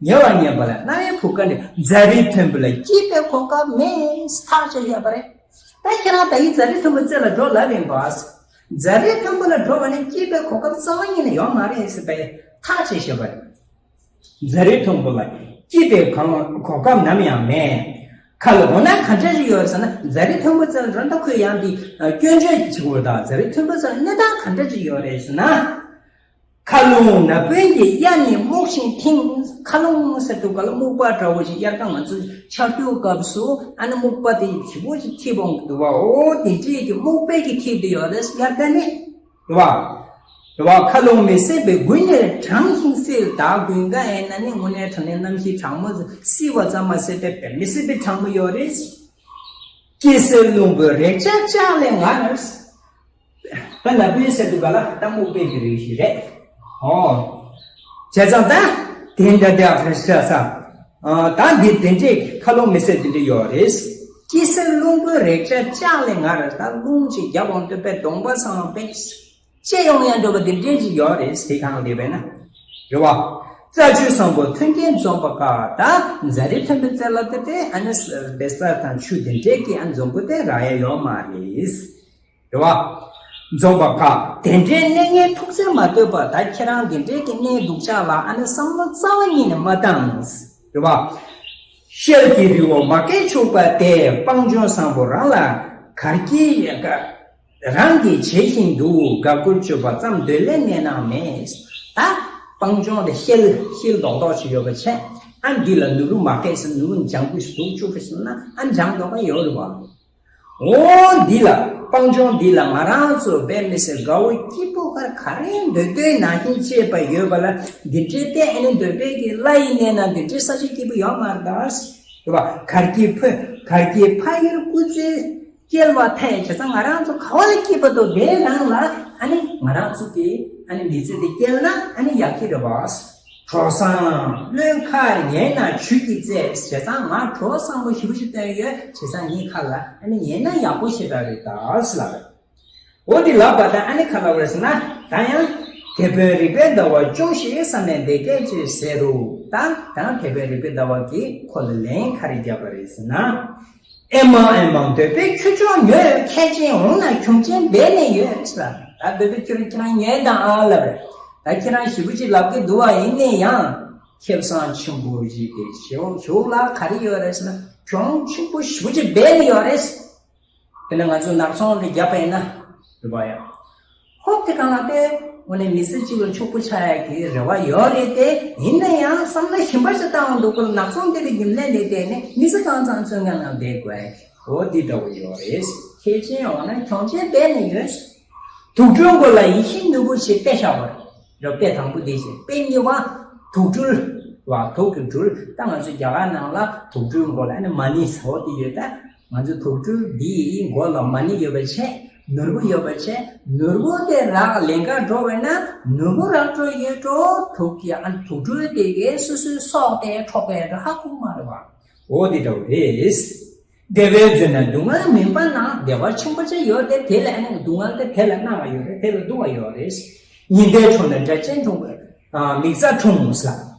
ཉེ་བ་ཉེ་བ་ལ་རྣ་བའི་བུ་ག་ནི་རྫ་རིའི་མཐོན་པོ་ལ་སྐྱིད་པའི་གོ་སྐབས་མེད། ཐག་ཆོད་ཡོད་པ་རེད། ད་ཁྱེད་རང་ད་ཡིན་རྫ་རི་མཐོན་པོའི་རྩེ་ལ་འགྲོ་ལབ་ཡིན་པ། རྫ་རི་མཐོན་པོ་ལ་འགྲོ་བ་ནི་སྐྱིད་པའི་གོ་སྐབས་རྩ་བ་ཉིད་ནས་ཡོད་མ་རེད་ཟེར་བའི་ཐག་བཅད་བཞག་པ་རེད། རྫ་རི་མཐོན་པོ་ལ་སྐྱིད་པའི་གོ་སྐབས་ནམ་ཡང་མེད། ཁ་ལོ་འོ་ན་ག་འདྲ་ཞིག་ཡོད་ཟེར་ན། རྫ་རི་མཐོན་པོ་རྩེ་ལ་འགྲོ་ད་ཁོས་ཡང་དེ་སྐྱོན་བརྗོད་བྱེད་དགོས། ད་རྫ་རི་མཐོན་པོ་རྩེ་ལ་གནས་སྟངས་ག་འདྲ་ཞིག་ཡོད་རེད་ཟེར་ན། མཁའ་རླུང་ན་བུན་གྱི་དབྱར་ནི་སྨུག་ཤིང་མཐིང་། མཁའ་རླུང་ཟེར་དུས་ག་ལ་སྨུག་པ་འདྲ་བོ་ཞིག་དབྱར་ཁ་ང་ཚོ་ཆར་དུས་སྐབས་སུ་ཨ་ནི་སྨུག་པ་དེ་ཞེ་པོ་ཞིག་འཐིབས་འོང་གི་འདུག་བ། འོ་དེ་འདྲས་ཀྱི་སྨུག་པའི་གི་འཐིབས་དེ་ཡོད་རེད་དབྱར་ཁ་ནི། རེད་བ། རེད་བ། མཁའ་རླུང་མི་བཟད་པའི་དགུན་ནི་གྲང་ཞིང་བསིལ། ད་དགུན་ཁ་ཡིན་ན་ནི་དངོས་གནས་དྲང་གནས་གནམ་གཤིས་གྲང་མོ་བསིལ་བ་ཙམ་མ་ཟད་པའི་མི་བཟད་པའི་གྲང་མོ་ཡོད་རེད། སྐྱི་སེར་རླུང་བུས་རེག་བྱ་ལྕགས་ལས་ངར། ད་ན་བུན་ཟེར་དུས་ག་ལ་ད་སྨུག་པའི་གི་རིགས་ཤིག་རེད། ཨོ། བྱས་ཙང་ད་དེ་འདྲ་དེ་ཨ་ཧྲ་ཤ་ས། ད་འདི་དེ་འདྲས་མཁའ་རླུང་མི་བཟད་དེ་འདྲས་ཡོད་རེད། སྐྱི་སེར་རླུང་བུས་རེག་བྱ་ལྕགས་ལས་ངར། ད་རླུང་ཅིག་རྒྱབ་འོང་དུས་པའི་གདོང་པ་ཚང་མ་པེག་ཅེ་ཡོང་ཡང་འགྲོ་བ་དེ་འདྲས་ཅིག་ཡོད་རེད། དེ་གང་དེ་བས་ན། རེད་བ། རྩྭ་ཆུ་བཟང་པོ་མཐུན་རྐྱེན་འཛོམས་པ་དགའ། ད་རྫ་རི་མཐོན་པོའི་རྩེ་ལ་དེ་དེ་ཨ་ནི་བེ་ས་དང་ཆུ་དེ་འདྲས་ཀྱི་ཨ་འཛོམས་པོ་དེ་རག་ཡ་ཡོད་མ་རེད། རེད་བ། འཛོམས་པ་དགའ། དེ་འདྲའི་གནས་ངན་ཐུགས་བརྩེ་མ་གཏོད་པ། ད་ཁྱེད་རང་དེ་འདྲའི་གི་གནས་སྡུག་ཅག་ལ་ཨ་ནི་བསམ་བློ་རྩ་བ་ཉིད་ནས་མ་བཏང་། རེད་བ། ཤེལ་གྱི་རི་བོ་མ་སྐད་ཕྱུག་པ་དེ། སྤང་ལྗོངས་བཟང་པོ་རང་ལ་གར་གྱིས་རང་གིས་བྱེད་བཞིན་འདུག་དགའ་མགུར་སྤྱོད་པ་ཙམ་འདོད་ལས་གནས་སྣང་མེད། ད་སྤང་ལྗོངས་དེ་ཤེལ་ཤེལ་རྡོག་རྡོག་ཅིག་ཡོད་པ་བྱས། ཨ་འདི་ལ་ནོར་བུ་མ་སྐད་ཟེར་ནོར་བུ་ལྗང་གུ་ཞིག་འདུག་བཅུག་པ་ཞིག་ན་ཨ་ལྗང་མདོག་ཁ་ཡོད་རེད་བ། འོ་འདི་ལ་སྤང་ལྗོངས་འདི་ལ་ང་རང་ཚོ་བས་མི་སྲིད་དགའ་བོ་སྐྱིད་པོ་ག་ག་རེ་འདོད་འདོད་ནང་བཞིན་བྱེད་པ་ཡོད་པ་ལ་འདི་འདྲའི་ལྟས་ཨ་ནི་འདོད་པའི་གི་ལྷ་ཡི་གནས་ན་འདི་འདྲའི་ས་ཆ་སྐྱིད་པོ་ཡོད་མ་རེད་ད། རེད་བ། གར་གྱི་ཕ་གར་གྱི་ཕ་ཡུལ་སྐུ་ཚེ་སྐྱེལ་བ་ཐལ། བྱས་ཙང་ང་རང་ཚོ་ག་བ་ལ་སྐྱིད་པ་འདུག་དེའི་ནང་ལ་ཨ་ནི་ང་རང་ཚོ་གི་ཨ་ནི་མི་ཚེ་འདི་སྐྱེལ་ན་ཨ་ནི་ཡག་གི་རེད་བ། གྲོགས་བཟང་བློན་ཁ་ཉན་ན་ཇུས་ཀྱི་རྩེ། བྱས་ཙང་ང་གྲོགས་བཟང་པོ་ཞེ་པོ་ཞིག་བཏོན་ཡོད། བྱས་ཙང་ངའི་ཁ་ལ་ཨ་ནི་ཉན་ན་ཡག་པོ་ཞེ་དྲག་རེད་ད་ཟེར་ལབ་རེད། འོ་འདི་ལབ་པ་དང་ཨ་ནི་ག་ལབ་རེད་ཟེར་ན། ད་ཡང་དེད་དཔོན་རིག་པའི་ཟླ་བ་སྐྱོངས་ཤིག་བསམ་ནས་འདི་སྐད་ཅེས་ཟེར་རོ། ད་ད་དེད་དཔོན་རིག་པའི་ཟླ་བ་གིས་ཁོ་ལ་ལན་ག་རེ་བརྒྱབ་པ་རེད་ཟེར་ན། ཨེ་མ་ཨེ་མ་འདོད་པའི་ཁྱུ་མཆོག་ཉོན། ཁྱད་ཅན་འོང་ན་གྱོང་ཅན་འབད་ནས་ཡོད་ཟེར། ད་འདོད་པའི་ཁྱུ་ཁྱེད་རང་ཉོན་དང་ཨ་ལབ་རེད། ད་ཁྱེད་རང་ཞེ་པོ་ཅིག་ལབ་ཀྱི་འདུག་བ། ཡིན་ནའི་ཡང་ཁེ་བཟང་ཆེན་པོ་ཞིག་གི་ཞོག་ཞོག་ལ་ག་རེ་ཡོད་རེད་ཟེར་ན་གྱོང་ཆེན་པོ་ཞེ་པོ་ཅིག་འབད་ནས་ཡོད་རེད། དེ་ནས་ང་ཚོས་ནག་ཚོང་འདི་བརྒྱབ་པ་ཡིན་ན་རེད་བ་ཡ། ཧོབ་དེ་གང་ལ་ལྟོས། དངོས་གནས་མི་ཚེ་གཅིག་ལ་ཕྱུག་པོ་ཆགས་ཡག་གི་རེ་བ་ཡོད་རེད་དེ། ཡིན་ན་ཡང་བསམ་བློ་གཞན་པ་ཞིག་བཏང་འདུག་པར་ནག་ཚོང་དེ་གི་རྒྱུན་ལས་ལས་བལྟས་ནས་མི་ཚེ་གང་ཚང་ཚོད་ངན་ངང་བསྡད་དགོས་ཡག་གི་འོ་འདི་འདྲ་བོ་ཡོད་རེད། ཁེ་ཆེན་འོང་ན་གྱོང་ཆེན་བསྡད་ནས་ཡོད། དུག་སྦྲུལ་མགོ་ལ་ཡིད་བཞིན་ནོར་བུ་ཞེས་དཔེ་བཞག་པ་རེད། དཔེ་དང་པོ་དེ་བཞིན་དཔེ་གཉིས་པ། དུག་སྦྲུལ་བ་དུག་གི་སྦྲུལ། ད་ང་ཚོ་རྒྱ་གར་ནང་ལ་དུག་སྦྲུལ་མགོ་ལ་ཨ་ནི་མ་ཎི་ཟེར་བ་དེ་ཡོད་ད། ང་ཚོ་དུག་སྦྲུལ་འདིའི་མགོ་ལ་མ་ཎི་ཡོད་པ་བྱས། ནོར་བུ་ཡོད་པ་བྱས། ནོར་བུ་དེ་རག་ལན་འགའ་འགྲོ་བས་ན་ནོར་བུ་རག་འགྲོ་ཡོད་འགྲོ། དུག་གི་ཨ་དུག་སྦྲུལ་དེ་གས་སོ་སོའི་སྲོག་དེ་འཕྲོག་པའི་འགྲོ་ཧ་གོ་མ་རེད་བ། འོ་དེ་འདྲ་བོ་རེད། བདེ་བའི་མཛོད་ན་སྡུག་བསྔལ་མིན་པ་ན། བདེ་བ་ཆེན་པོ་ཅིག་ཡོད་དེ། དེ་ལ་ཨ་ནི་སྡུག་བསྔལ་དེ་དེ་ལ་སྣང་བ་ཡོད་རེད། དེ་ལ་སྡུག་བ་ཡོད་རེད། ཉི་ཟླའི་དྲུང་ན་སྒྲ་གཅན་འཐུང་བ། མིག་རྩ་འཁྲུངས་ལ།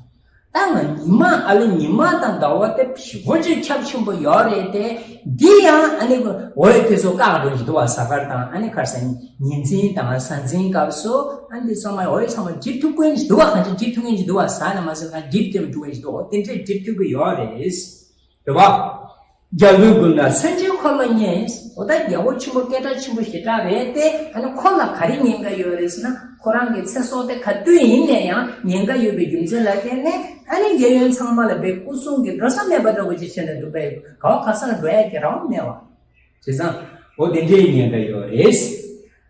ད་ང་ཉི་མ་ཨ་ལེ་ཉི་མ་དང་ཟླ་བ་དེ་ཞེ་པོ་ཅིག་ཁྱབ་ཆེན་པོ་ཡོད་རེད་དེ། འདི་ཡང་ཨ་ནི་འོད་དེ་ཚོ་བཀག་འགྲོ་གི་འདུག་བ། གཟའ་སྐར་དང་ཨ་ནི་ཁར་སང་ཉི་འཛིན་དང་གཟའ་འཛིན་སྐབས་སུ་ཨ་ནི་འདི་ཚང་མ་འོད་ཚང་མ་འགྲིབ་ཐུབ་ཀྱི་འདུག་བ། གང་ཅི་འགྲིབ་ཐུབ་ཀྱི་འདུག་བ། གཟའ་ན་མ་ཟེར་ན་འགྲིབ་སྟེ་འགྲོ་གི་འདུག་དེ་འདྲས་འགྲིབ་ཐུབ་ཀྱི་ཡོད་རེད། རེད་བ། རྒྱལ་པོའི་མགུལ་ན་མཚོན་ཆའི་འཁོར་ལོ་བརྙེས། འོ་ད་རྒྱལ་པོ་ཆེན་པོ་སྐད་གྲགས་ཆེན་པོ་ཞེ་དྲག་རེད་དེ། ཨ་ནི་ཁོ་ལ་ག་རེ་ཉེན་ཁ་ཡོད་རེད་ཟེར་ན། ཁོ་རང་གི་ཚེ་སྲོག་དེ་ག་དུས་ཡིན་ནའི་ཡང་ཉེན་ཁ་ཡོད་པའི་རྒྱུ་མཚན་ལ་བརྟེན་ནས་ཨ་ནི་གཡས་གཡོན་ཚང་མ་ལ་བའི་སྐུ་སྲུང་གི་འགྲོ་ས་མེད་པ་འདྲ་བོ་ཅིག་བྱས་ནས་འདུག་པས། ག་བ་ག་ས་ལ་འགྲོ་ཡ་གི་རང་མེད་བ། བྱས་ཙང་འོ་དེ་འདྲའི་ཉེན་ཁ་ཡོད་རེད།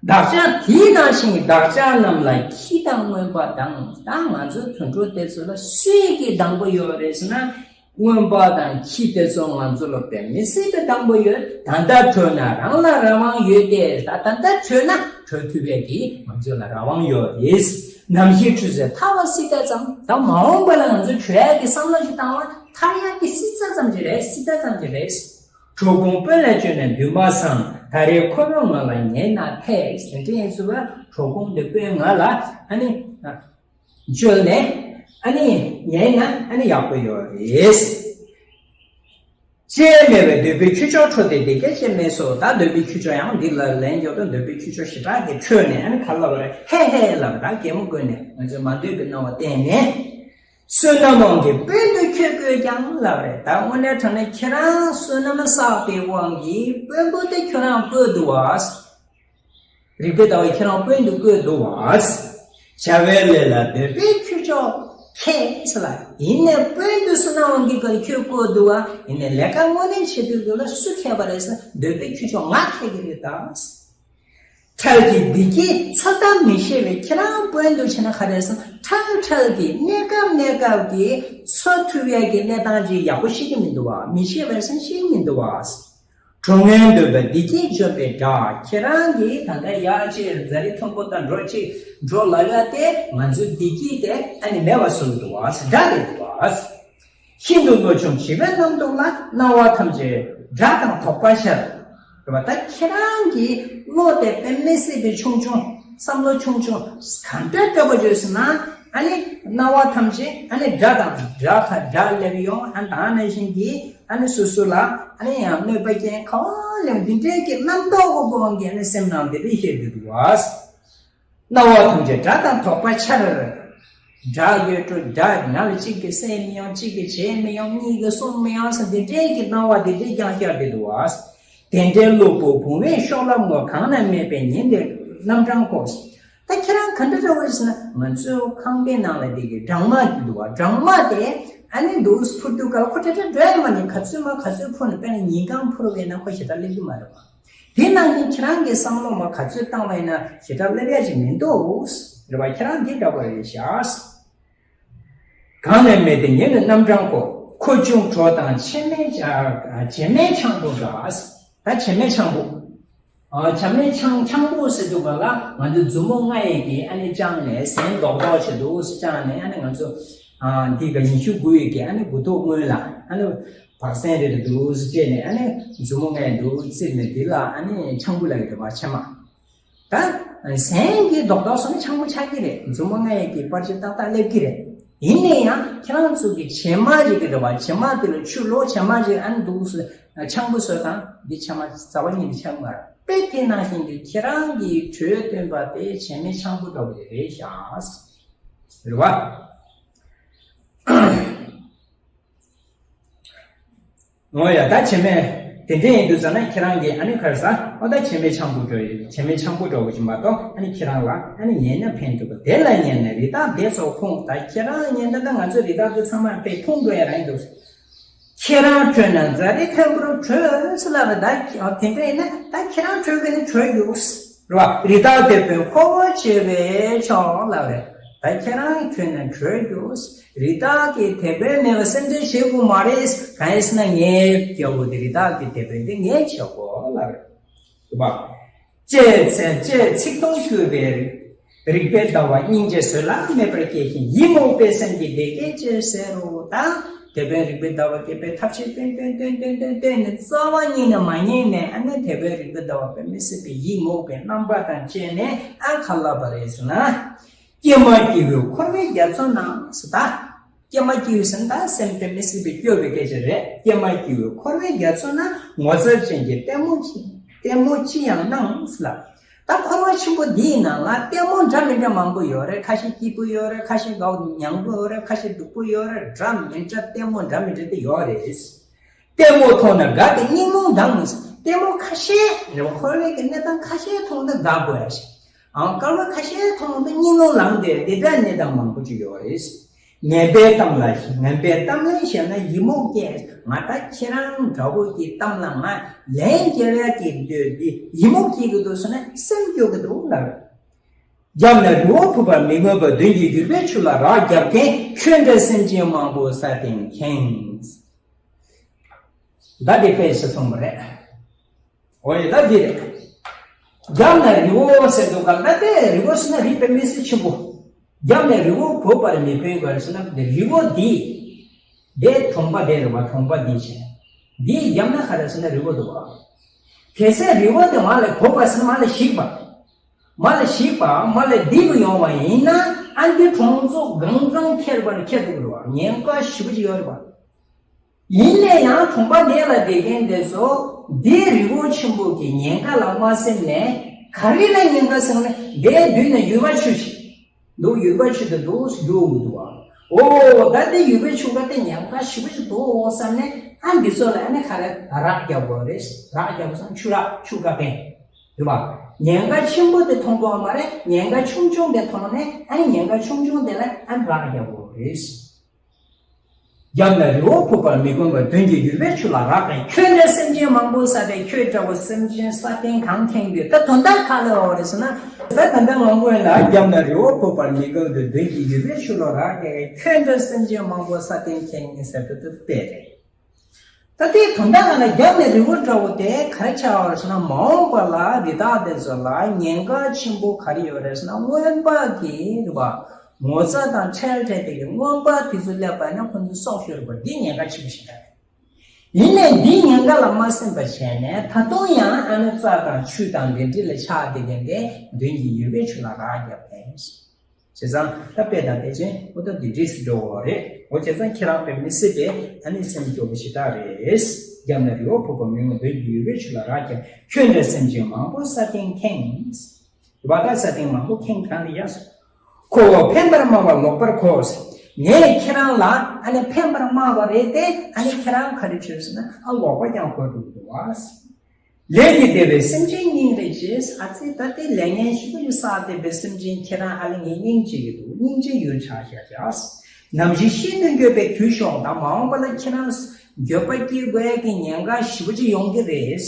བདག་ཅག་དེ་ནང་བཞིན་བདག་ཅག་རྣམས་ལ་ཁྱི་དང་རྔོན་པ་དང་། ད་ང་ཚོ་དུད་འགྲོ་དེ་ཚོ་ལ་སུས་ཀྱིས་སྡང་པོ་ཡོད་རེད་ཟེར་ན། རྔོན་པ་དང་ཁྱི་དེ་ཚོ་ང་ཚོ་ལ་དཔེ་མི་སྲིད་པའི་སྡང་པོ་ཡོད། ད་ལྟ་བྲོས་ན་རང་ལ་རང་དབང་ཡོད་དེ། ད་ད་ལྟ་བྲོས་ན་བྲོས་ཐུབ་པའི་གི་ང་ཚོ་ལ་རང་དབང་ཡོད་རེད། ནམ་ཞིག་ཁྲུས་ཟེར་ཐར་བ་སྲིད་ད་ཙམ། ད་མ་འོངས་པ་ལ་ང་ཚོ་བྲོས་ཡ་གི་བསམ་བློ་ཞིག་བཏང་བ་ཐར་ཡ་གི་སྲིད་ད་ཙམ་གྱི་རེད། སྲིད་ད་ཙམ་གྱི་རེད། གྲོགས་ཀུན་དཔོན་ལ་བཅོལ་ནས་འདུན་མ་བཟང་། ད་རེས་ཁོ་བོས་ང་ལ་ཉེས་ན་ཐེ། དེ་འདྲ་ཡིན་ཚུལ་ལ་གྲོགས་ཀུན་དེ་དཔོན་ང་ལ་ཨ་ནི་བཅོལ་ནས་ཨ་ནི་ཉེས་ན་ཨ་ནི་ཡག་པོ་ཡོད་རེད། སྤྲད་མེད་པའི་འདོད་པའི་ཁྱུ་མཆོག་འཕྲོ་སྟེ་དེ་སྐད་ཅེས་སྨྲས་སོ། ད་འདོད་པའི་ཁྱུ་མཆོག་ཡང་འདི་ལ་ལན་རྒྱག་དུས་འདོད་པའི་ཁྱུ་མཆོག་ཞེ་དྲག་གིས་ཁྲོས་ནས་ཨ་ནི་ག་ལབ་པ་རེད། ཧེ་ཧེ་ལབ་པ་ད་གད་མོ་དགོད་ནས་ང་ཚོས་མ་འདོད་པའི་སྣང་བ་བསྟན་ནས། བསོད་ནམས་དབང་གིས་དཔོན་དུ་ཁྱོད་བསྐོས་ཀྱང་ལབ་པ་རེད། ད་དངོས་གནས་དྲང་གནས་ཁྱེད་རང་བསོད་ནམས་བསགས་པའི་དབང་གིས་དཔོན་པོ་དེ་ཁྱོད་རང་བསྐོས་འདུག་བ། རིག་པའི་ཟླ་བ་ཁྱེད་རང་དཔོན་དུ་བསྐོས་འདུག་བ། བྱ་བའི་ལས་ལ་འདོད་པའི་ཁྱུ་མཆོག་ཁྱེད་ལ་ཡིན་ནས་དཔོན་དུ་བསོད་ནམས་དབང་གིས་ག་ཁྱོད་བསྐོས་འདུག་བ། ཡིན་ནས་ལས་ཀ་དངོས་གནས་བྱེད་དུས་འདུག་ལ་སུ་ཁྱེད་པ་རེད་ཟེར་འདོད་པའི་ཁྱུ་མཆོག་ང་ཁྱེད་ཀྱི་རེད་ད། འཕྲལ་གྱི་བདེ་སྐྱིད་འཚོལ་སྟངས་མི་ཤེས་པའི་ཁྱེད་རང་དཔོན་དུ་བྱས་ན་ག་རེ་ཟེར་ན། འཕྲལ་འཕྲལ་གྱི་གནས་སྐབས་གནས་སྐབས་ཀྱི་འཚོལ་ཐུབ་ཡས་ཀྱི་གནས་སྟངས་ཅིག་ཡག་པོ་ཤེས་ཀྱི་མི་འདུག་བ། མི་ཤེས་པར་སེམས་ཤེས་ཀྱི་མི་འདུག་བ། གྲོགས་ངན་འདོད་པ་བདེ་སྐྱིད་འཇོམས་པའི་དགྲ། ཁྱེད་རང་གིས་ད་ལྟ་ཡར་ཅིག་རྫ་རི་མཐོན་པོ་དང་འགྲོ་ཅིག་འགྲོ་ལབ་ཡ་དེ་ང་ཚོའི་བདེ་སྐྱིད་དེ་ཨ་ནི་མེད་པ་བཟོ་གི་འདུག་བ། དགྲ་རེད་འདུག་བ། ཤིན་ཏུ་བློ་ཆུང་བྱིས་པའི་རྣམ་རྟོག་ལ། སྣང་བ་ཐམས་ཅད་དགྲ་དང་དོགས་པ་ཤར། རེད་པ། ད་ཁྱེད་རང་གི་བློ་དེ་དཔེ་མི་སྲིད་པའི་ཆུང་ཆུང་། བསམ་བློ་ཆུང་ཆུང་། ག་འདྲ་སྤྲོས་པ་བརྗོད་ཟེར་ན། ཨ་ནི་སྣང་བ་ཐམས་ཅད་ཨ་ནི་དགྲ་དང་དགྲ་ཁ་དགྲ་སླེབས་ཡོང་། ཨ་ནི་ད་ནང་བཞིན་གྱི་ཨ་ནི་སོ་སོ་ལ་ཨ་ནི་ཡང་གནོད་པ་སྐྱེལ་ག་བ་སླེབས། འདི་འདྲའི་གི་རྣམ་རྟོག་གི་སྒོ་ནས་ཨ་ནི་སེམས་ནང་དེ་འདྲ་སྐྱེ་གི་འདུག་བ། སྣང་བ་ཐམས་ཅད་དགྲ་དང་དོགས་པ་འཆར། དགྲ་ཡོད་འགྲོ། དགྲ་ང་ལ་གཅིག་གིས་བསད་མི་ཡོང་། གཅིག་གིས་བྱས་མི་ཡོང་། གཉིས་ཀྱིས་གསུངས་མི་ཡོང་ཟེར་འདི་འདྲའི་གི་སྣང་བ་འདི་འདྲའི་རྐྱང་རྐྱང་རེད་འདུག་བ། དེ་འདྲའི་གློ་བུར་བུང་བའི་གཤོག་རླབས་ངོ་། གང་ན་མེད་པའི་ཉིན་དེར་རྣམ་གྲངས་བསྐོར། ད་ཁྱེད་རང་ག་འདྲ་འདྲ་བོ་ཟེར་ན། ང་ཚོའི་ཁང་པའི་ནང་ལ་འདི་གི་སྦྲང་མ་འདི་འདུག་བ། སྦྲང་མ་དེ་ཨ་ནི་འདུག་འཕུར་དུས་སྐབས་ཁོ་ཏྲ་ཏྲ་འགྲོ་ཡ་མ་ནི་ག་ཚོད་མ་ག་ཚོད་འཕུར་ནས་དཔེར་ན་ཉིན་གང་འཕུར་བས་ན་ཁོ་ཞེ་དྲག་སླེབས་ཀྱི་མ་རེད་བ། དེ་ནང་བཞིན་ཁྱེད་རང་གི་བསམ་བློ་མ་ག་ཚོད་བཏང་བས་ན་ཞེ་དྲག་སླེབས་ཡ་ཅིག་མི་འདུག་རེད་བ། ཁྱེད་རང་འདི་འདྲ་བ་རེད་ཤག་གང་ནས་མེད་དེ་ཉིད་ནི་རྣམ་གྲངས་བསྐོར། ཁུ་བྱུག་གྲོ་དང་བྱེ་མའི་ཆ- བྱེ་མའི་ཆང་བུ་འདྲ། ད་བྱེ་མའི་ཆང་བུ། ཨ། བྱེ་མའི་ཆང་ཆང་བུ་ཟེར་དུས་ག་ལ་ང་ཚོའི་མཛུབ་མོ་ལྔ་ཡི་གིས་ཨ་ནི་བཅངས་ནས་ཟན་རྡོག་རྡོག་བྱེད་འདུག་ཟེར་བཅངས་ནས། ཨ་ནི་ང་ཚོ་ཨ་འདི་ག་ཉི་ཤུ་དགུ་ཡི་གིས་ཨ་ནི་མགུ་ཏོ་སྔོན་ལ་ཨ་ནི་བག་ཟན་རེ་རེ་འདུག་ཟེར་བཅད་ནས། ཨ་ནི་མཛུབ་མོ་ལྔ་ཡི་འདུག་བཙིར་ནས་འདི་ལ་ཨ་ནི་ཆང་བུ་ལབ་ཀྱི་རེད་བ། བྱེ་མ། ད་ཟན་གྱི་རྡོག་རྡོག་སོང་ན་ཆང་བུ་ཆགས་ཀྱི་རེད། མཛུབ་མོ་ལྔ་ཡི་གིས་པར་ཆས་ཏག་ཏག་སླེབས་ཀྱི་རེད། ཡིན་ན་ཡང་ཁྱེད་རང་ཚོ་གི་བྱེ་མ་རིགས་ཀྱི་རེད་བ། བྱེ་མ་དེ་ལ་ཆུ་ལོག་བྱེ་མ་རིགས་ཨ་ནི་འདུག་སེ་ཆང་བུ་བཟོས་དང་འདི་བྱེ་མ་རྩ་བ་ཉིད་ནས་ཆགས་མ་རེད། དཔེ་དེ་ནང་བཞིན་གྱི་ཁྱེད་རང་གི་དྲོད་བཏོན་པ་དེ་བྱེ་མའི་ཆང་བུ་འདྲ་བོ་རེད་ཤག་རེད་བ། འོ་ཡ། ད་བྱེ་མའི་དེ་འདྲ་ཡིན་དུས་ཙ་ན་ཁྱེད་རང་གིས་ཨ་ནི་ག་རེ་ཟ། ཨོ་ད་བྱེ་མའི་ཆང་བུ་འདྲ་ཡོད། བྱེ་མའི་ཆང་བུ་འདྲ་བོ་ཞིག་མ་གཏོགས་ཨ་ནི་ཁྱེད་རང་ལ་ཨ་ནི་ཉལ་ན་ཕན་ཐོགས་པ། དེ་ལ་ཉལ་ན་རི་དྭགས་བདེ་སོགས་ཕུང་། ད་ཁྱེད་རང་ཉལ་ན་ད་ང་ཚོ་རི་དྭགས་དེ་ཚང་མ་དཔེ་ཕུང་འགྲོ་ཡ་རང་ཡིན་འདུག་ཁྱེད་རང་ཁྲོས་ན་རྫ་རི་མཐོན་པོར་བྲོས་ཟེར་ལབ་པ། ད་དེ་འདྲ་ཡིན་ན་ད་ཁྱེད་རང་ཁྲོས་གི་ནི་བྲོས་རྒྱུགས། རེད་བ། རི་དྭགས་དེད་དཔོན་ཁོ་བོ་བྱེད་པས་ཆོག་ལབ་རེད། ད་ཁྱེད་རང་ཁྲོས་ན་བྲོས་རྒྱུགས། རི་དྭགས་ཀྱི་དེད་དཔོན་མེད་པ་སེམས་ཁྲལ་བྱེད་དགོས་མ་རེད། གང་ཡིན་ཟེར་ན་ངའི་རྒྱལ་པོ་དེ་རི་དྭགས་ཀྱི་དེད་དཔོན་དེ་ངས་བྱེད་དགོས་ལབ་རེད། རེད་བ། ཅེས་ཚེ་ཅེས་ཚིག་དོན་བསྐྱུར་བའི་རིག་པའི་ཟླ་བ་སྙིང་རྗེ་བཟོད་གླགས་མེད་པར་སྐྱེས་ཤིང་། ཡིད་མུག་པའི་སེམས་ཀྱིས་དེ་སྐད་ཅེས་ཟེར་རོ། ད་དེད་དཔོན་རིག་པའི་ཟླ་བ་སྐྱེས་པའི་ཐབས་ཤེས་བཏོན་བཏོན་བཏོན་བཏོན་བཏོན་བཏོན་ནས་རྩ་བ་ཉིད་ནས་མ་ཉན་ནས། ཨ་ནི་དེད་དཔོན་རིག་པའི་ཟླ་བ་དཔེ་མི་སྲིད་པའི་ཡིད་མུག་པའི་རྣམ་པ་དང་བཅས་ནས། ཨ་ག་ལབ་པ་རེད་ཟེར་ན། ཀྱེ་མ་སྐྱེ་བོས་འཁོར་བའི་རྒྱ་མཚོ་ན་ཟེར། ད་ཀྱེ་མ་སྐྱེ་བོས་ཟེར་ན་ད་སེམས་དཔེ་མི་སྲིད་པའི་སྐྱོ་བའི་སྐད་ཆ་རེད། ཀྱེ་མ་སྐྱེ་བོས་འཁོར་བའི་རྒྱ་མཚོ་ན། ངོ་མཚར་ཅན་གྱི་ལྟད་མོ་ཅི་ལྟད་མོ་ཅི་ཡང་སྣང་ཟེར་ལ། ད་འཁོར་བ་ཆེན་པོ་འདིའི་ནང་ལ་ལྟད་མོ་འདྲ་མི་འདྲ་མང་པོ་ཡོད་རེད། ཁ་ཤས་སྐྱིད་པོ་ཡོད་རེད། ཁ་ཤས་དགའ་པོ་མྱང་པོ་ཡོད་རེད། ཁ་ཤས་སྡུག་པོ་ཡོད་རེད། འདྲ་མི་འདྲ་ལྟད་མོ་འདྲ་མི་འདྲ་དེ་ཡོད་རེད། ལྟད་མོ་མཐོང་ན་དགའ་སྟེ་སྙིང་རླུང་ལྡང་ནས། ལྟད་མོ་ཁ་ཤས་རེད་བ། འཁོར་བའི་གི་གནས་སྟངས་ཁ་ཤས་མཐོང་ན་དགའ་དགོས་ཡ་ཞིག་ཨང་། སྐར་མ་ཁ་ཤས་མཐོང་ན་སྙིང་རླུང་ལངས་ཏེ་དེ་འདྲ་གནས་སྟངས་མང་པོ་ཅིག་ཡོད་རེད། ངན་པའི་གཏམ་ལ་ངན་པའི་གཏམ་ལན་བཤད་ན་ཡིད་མུག་སྐྱེ། ང་ད་ཁྱེད་རང་འདྲ་བོ་གི་གཏམ་ལ་ང་ལན་རྒྱག་ཡ་གི་འདོད་འདི་ཡིད་མུག་སྐྱེ་གི་འདུག་ཟེར་ན་སེམས་སྐྱོ་གི་འདུག་ལབ། རྒྱབ་ན་རི་བོ་ཕུབ་པར་མི་མངོན་པ། མདུན་གྱི་ཡུར་བའི་ཆུ་ལ་རགས་བརྒྱབ་མཁན། ཁྱོད་འདྲ་སེམས་ཅན་མང་པོ་ས་སྟེང་ཁེངས། ད་དེ་དཔེ་ཞིག་སོང་བ་རེད། འོ་ཡ། ད་འདི་རེད། རྒྱབ་ན་རི་བོ་ཟེར་དུས་སྒང་ད་དེ་རི་བོ་ཟེར་ན་རི་དཔེ་མི་སྲིད་ཆེན་པོ། རྒྱབ་ན་རི་བོ་ཕུབ་པར་མི་ཕན་པར་ཟེར་ན་དེ་རི་བོ་འདི། དེ་གྲོང་པ་དེ་རེད་བ། གྲོང་པ་འདི་བྱས། འདིའི་རྒྱབ་ན་ག་རེ་ཟེར་ན་རི་བོ་འདུག་བ། གལ་སྲིད་རི་བོ་དེ་མར་ལ་ཕུབ་པ་ཟེར་ན་མར་ལ་ཞིག་པ། མར་ལ་ཞིག་པ། མར་ལ་རྡིབ་ཡོང་བ་ཡིན་ན། ཨ་འདི་གྲོང་ཚོ་གང་ཚང་ཁྱེར་བར་ཁྱེར་འདུག་རེད་བ། ཉེན་ཁ་ཞེ་པོ་ཅིག་ཡོད་རེད་བ། ཡིན་ནའི་ཡང་གྲོང་པ་དེ་ལ་བསྡད་མཁན་དེ་ཚོ་འདིའི་རི་བོ་ཆེན་པོ་གི་ཉེན་ཁ་ལ་མ་སེམས་ནས། ག་རེ་ལ་ཉེན་ཁ་སེམས་ནས། དེའི་མདུན་ན་ཡུར་བ་ཆུ་ཞིག་འདུག་ཡུར་བ་ཆུ་དེ་འདུག་འགྲོ་འདུག་བ། འོ་ད་དེ་ཡུར་བའི་ཆུ་ཁ་དེ་ཉེན་ཁ་ཞེ་པོ་ཞིག་འདུག་འོ་བསམ་ནས། ཨ་འདི་ཚོ་ལ་ཨ་ནི་ག་རེ་རགས་རྒྱག་དགོས་རེད། རགས་རྒྱག་དགོས་བསམ། ཆུ་རགས་ཆུ་ཁ་ཕན། རེད་བ། ཉེན་ཁ་ཆེན་པོ་དེ་མཐོང་དགོས་མ་རེད། ཉེན་ཁ་ཆུང་ཆུང་དེ་མཐོང་ནས། ཨ་ནི་ཉེན་ཁ་ཆུང་ཆུང་དེ་ལ་ཨ་ནི་རགས་རྒྱག་དགོས་རེད། རྒྱབ་ན་རི་བོ་ཕུག་པར་མི་དགོངས་པར། མདུན་གྱི་ཡུར་བའི་ཆུ་ལ་རགས་པས། ཁྱོད་འདྲ་སེམས་ཅན་མང་པོ་བསད་པས། ཁྱོད་འདྲ་བོ་སེམས་ཅན་བསད་གཏན་གང་ཁེངས་དུས། ད་དོན་དག་ག་ལ་འོ་རེད་ཟེར་ན། ད་ད་ལྟ་ང་སྔོན་ལ་རྒྱབ་ན་རི་བོ་ཕུག་པར་མི་དགོངས་པར། མདུན་གྱི་ཡུར་བའི་ཆུ་ལ་རགས་པས། ཁྱོད་འདྲ་སེམས་ཅན་མང་པོ་བསད་གཏན་ཁེངས་ཟེར་དུས་དེ་དཔེ་རེད། ད་ལྟའི་དོན་དག་ང་ལ་རྒྱབ་ནས་རི་བོ་འདྲ་བོ་དེ་ག་རེ་ཆགས་པ་རེད་ཟེར་ན། མ་འོངས་པ་ལ་རི་དྭགས་དེ་ཚོ་ལ་ཉེན་ཁ་ཆེན་པོ་ག་རེ་ཡོད་རེད་ཟེར་ན། རྔོན་པ་གི་རེད་བ། ངོ་ཚ་དང་ཁྲེལ་བྲལ་དེ་གི་རྔོན་པ་དེ་ཚོ་སླེབས་པ་ན་ཁོ་ཚོ་སྲོག་ཤོར་བ་འདི་ཉེན་ཁ་ཆེན་པོ་ཞིག་རེད། ཡིན་ནའི་འདིའི་ཉེན་ཁ་ལ་མ་སེམས་པ་བྱས་ནས། ད་དུང་ཡང་ཨ་ནི་རྩྭ་དང་ཆུ་དང་དེ་འདྲ་ལ་ཆགས་བསྡད་མཁན་དེ་མདུན་གྱི་ཡུར་བའི་ཆུ་ལ་རགས་བརྒྱབ་པས། བྱས་ཙང་ད་དཔེ་དང་དཔེ་ཅན་འོ་ད་འདི་འདྲས་སུ་འགྲོ་བ་རེད། འོ་བྱས་ཙང་ཁྱེད་རང་དཔེ་མི་སྲིད་པའི་ཨ་ནི་སེམས་སྐྱོ་བོ་ཞེ་དྲག་རེད། རྒྱབ་ན་རི་བོ་ཕུག་པར་མི་དགོངས། མདུན་གྱི་ཡུར་བའི་ཆུ་ལ་རགས་བརྒྱབ། ཁྱོད་འདྲ་སེམས་ཅན་མང་པོ་བསད་གཏན་ཁེངས། རེད་བ། ད་བསད་གཏན་མང་པོ་ཁེངས་གང་ལ་ཡ། ཁོ་བོ་ཕན་པར་སྨྲ་བ་ལོག་པར་གོ། ངས་ཁྱེད་རང་ལ་ཨ་ནི་ཕན་པར་སྨྲ་བ་རེད་དེ། ཨ་ནི་ཁྱེད་རང་ག་རེ་བྱོས་ཟེར་ན། ཨ་ལོག་པ་ཀྱང་གོ་འགྲོ་གི་འདུག་བ། ལས་ཀྱིས་བདེ་བའི་སེམས་ཅན་སྙིང་རེ་རྗེ། ཨ་ཙི་ད་དེ་ལས་ངན་ཞིག་ཡོད་བསགས་བསྡད་པའི་སེམས་ཅན་ཁྱེད་རང་ཨ་ལ་ངས་སྙིང་རྗེ་གི་འདུག་སྙིང་རྗེ་ཡོད་ཆགས་བཞག་བྱ། ནམ་ཞིག་ཤིན་ཏུ་འགྱོད་པའི་དུས་ཤོག་དང་། མ་འོངས་པ་ལ་ཁྱེད་རང་འགྱོད་པ་སྐྱེ་དགོས་ཀྱི་ཉེན་ཁ་ཞེ་པོ་ཅིག་ཡོང་གི་རེད།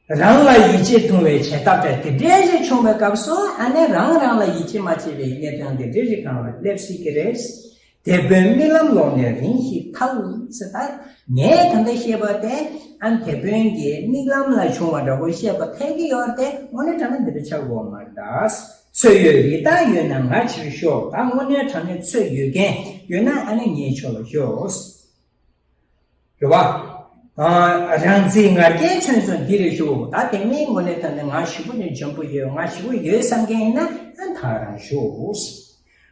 རང་ལ་ཡིད་ཆེས་ཐུང་བའི་བྱེད་ཐབས་བྲལ། དེ་འདྲའི་ཞིག་བྱུང་བའི་སྐབས་སུ་ཨ་ནི་རང་རང་ལ་ཡིད་ཆེས་མ་བྱེད་པའི་གནས་སྟངས་དེ་འདྲའི་ཞིག་གང་ལ་སླེབས་སྲིད་ཀྱི་རེད། དེད་དཔོན་རྨི་ལམ་ལོག་ནས་རིང་ཞིག་ཐལ་ཟེར། ད་ངས་ད་ལྟ་བཤད་པ་དེ་ཨ་ནི་དེད་དཔོན་གྱི་རྨི་ལམ་ལ་བྱུང་བ་འདྲ་བོ་བཤད་པ་ཐལ་གྱི་ཡོད་རེད་དེ། དངོས་གནས་དྲང་གནས་འདི་འདྲ་ཆགས་དགོས་མ་རེད་ད། ཚོད་ཡོད་རི་དྭགས་ཡོད་ན་ང་ཕྱིར་ཤོག་ད་དངོས་གནས་དྲང་གནས་ཚོད་ཡོད་མཁན་ཡོད་ན་ཨ་ནི་ངའི་ཕྱོགས་ལ་ཤོག་རེད་བ། ཨ། རང་ཚིག་ང་རྒྱལ་མཚོན་སོང་འདི་རེ་ཞུ། ད་དེ་མིན་དངོས་གནས་ད་ནི་ང་ཞེ་པོ་ནས་འཇོན་པོ་ཡོད། ང་ཞེ་པོ་ཡོད་བསམ་མཁན་ཡིན་ན་ཨ་ཐག་རང་ཞུ།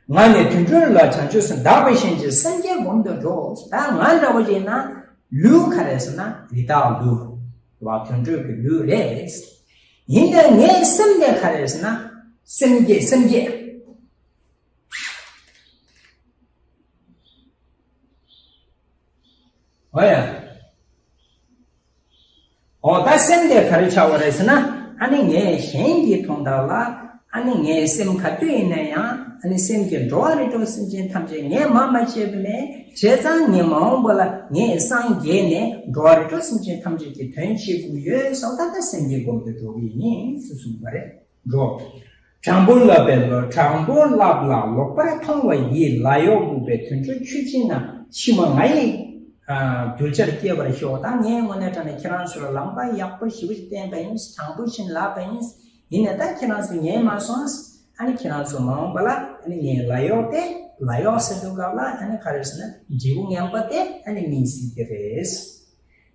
ང་ནི་དུད་འགྲོ་ལ་བྱང་ཆུབ་སེམས། བདག་པོས་གཞན་གྱི་སེམས་བསྐྱེད་སྒོམ་དུ་འགྲོ། ད་ང་འདྲ་བོ་ཡིན་ན་ལུས་ག་རེ་ཟེར་ན་རི་དྭགས་ལུས་བ། དུད་འགྲོ་གི་ལུས་རེད། ཡིན་ནའི་ངའི་སེམས་དེ་ག་རེ་ཟེར་ན་སེམས་བསྐྱེད། སེམས་བསྐྱེད། འོ་ཡ། འོ་ད་སེམས་དེ་ག་རེ་ཆགས་པ་རེད་ཟེར་ན། ཨ་ནི་ངས་གཞན་གྱི་དོན་དག་ལ་ཨ་ནི་ངའི་སེམས་ག་དུས་ཡིན་ན་ཡང་ཨ་ནི་སེམས་ཀྱི་འགྲོ་བ་རིགས་དྲུག་སེམས་ཅན་ཐམས་ཅད་ངས་མ་མ་བྱས་པ་མེད། བྱས་ཙང་ངས་མ་འོངས་པ་ལ་ངས་སངས་རྒྱས་ནས་འགྲོ་བ་རིགས་དྲུག་སེམས་ཅན་ཐམས་ཅད་ཀྱི་དོན་བྱེད་དགོས་ཡོད་བསམ། ད་ལྟ་སེམས་ཀྱི་སྒོམ་དུ་འགྲོ་གི་ཡིན་ཟེར་གསུངས་པ་རེད། འགྲོ། དྲང་པོ་བསླབ་པའི་བློ། དྲང་པོ་བསླབ་ལ་ལོག་པར་མཐོང་བ་ཡི། ལ་ཡོགས་འགུགས་པའི་དུད་འགྲོ་ཁྱུ་ཅན་རྣམས། ཕྱི་མ་ང་ཡི་གདུལ་བྱར་སྐྱེ་བར་ཤོག་ད་ངས་དངོས་གནས་དྲང་གནས་ཁྱེད་རང་ཚོ་ལ་ལམ་ཁ་ཡག་པོ་ཞེ་པོ་ཞིག་བསྟན་པ་ཡིན། དྲང་པོ་བྱིན་བརླབས་པ་ཡིན། ཡིན་ནའི་ད་ཁྱེད་རང་ཚོ་ཉན་མ་སོང་། ཨ་ནི་ཁྱེད་རང་ཚོ་མ་འོངས་པ་ལ་ཨ་ནི་ངས་ལ་ཡོགས་དེ། ལ་ཡོགས་ཟེར་དུས་སྐབས་ལ་ཨ་ནི་ག་རེ་ཟེར་ན་འབྲས་བུ་ངན་པ་དེ་ཨ་ནི་སྨིན་སྲིད་ཀྱི་རེད།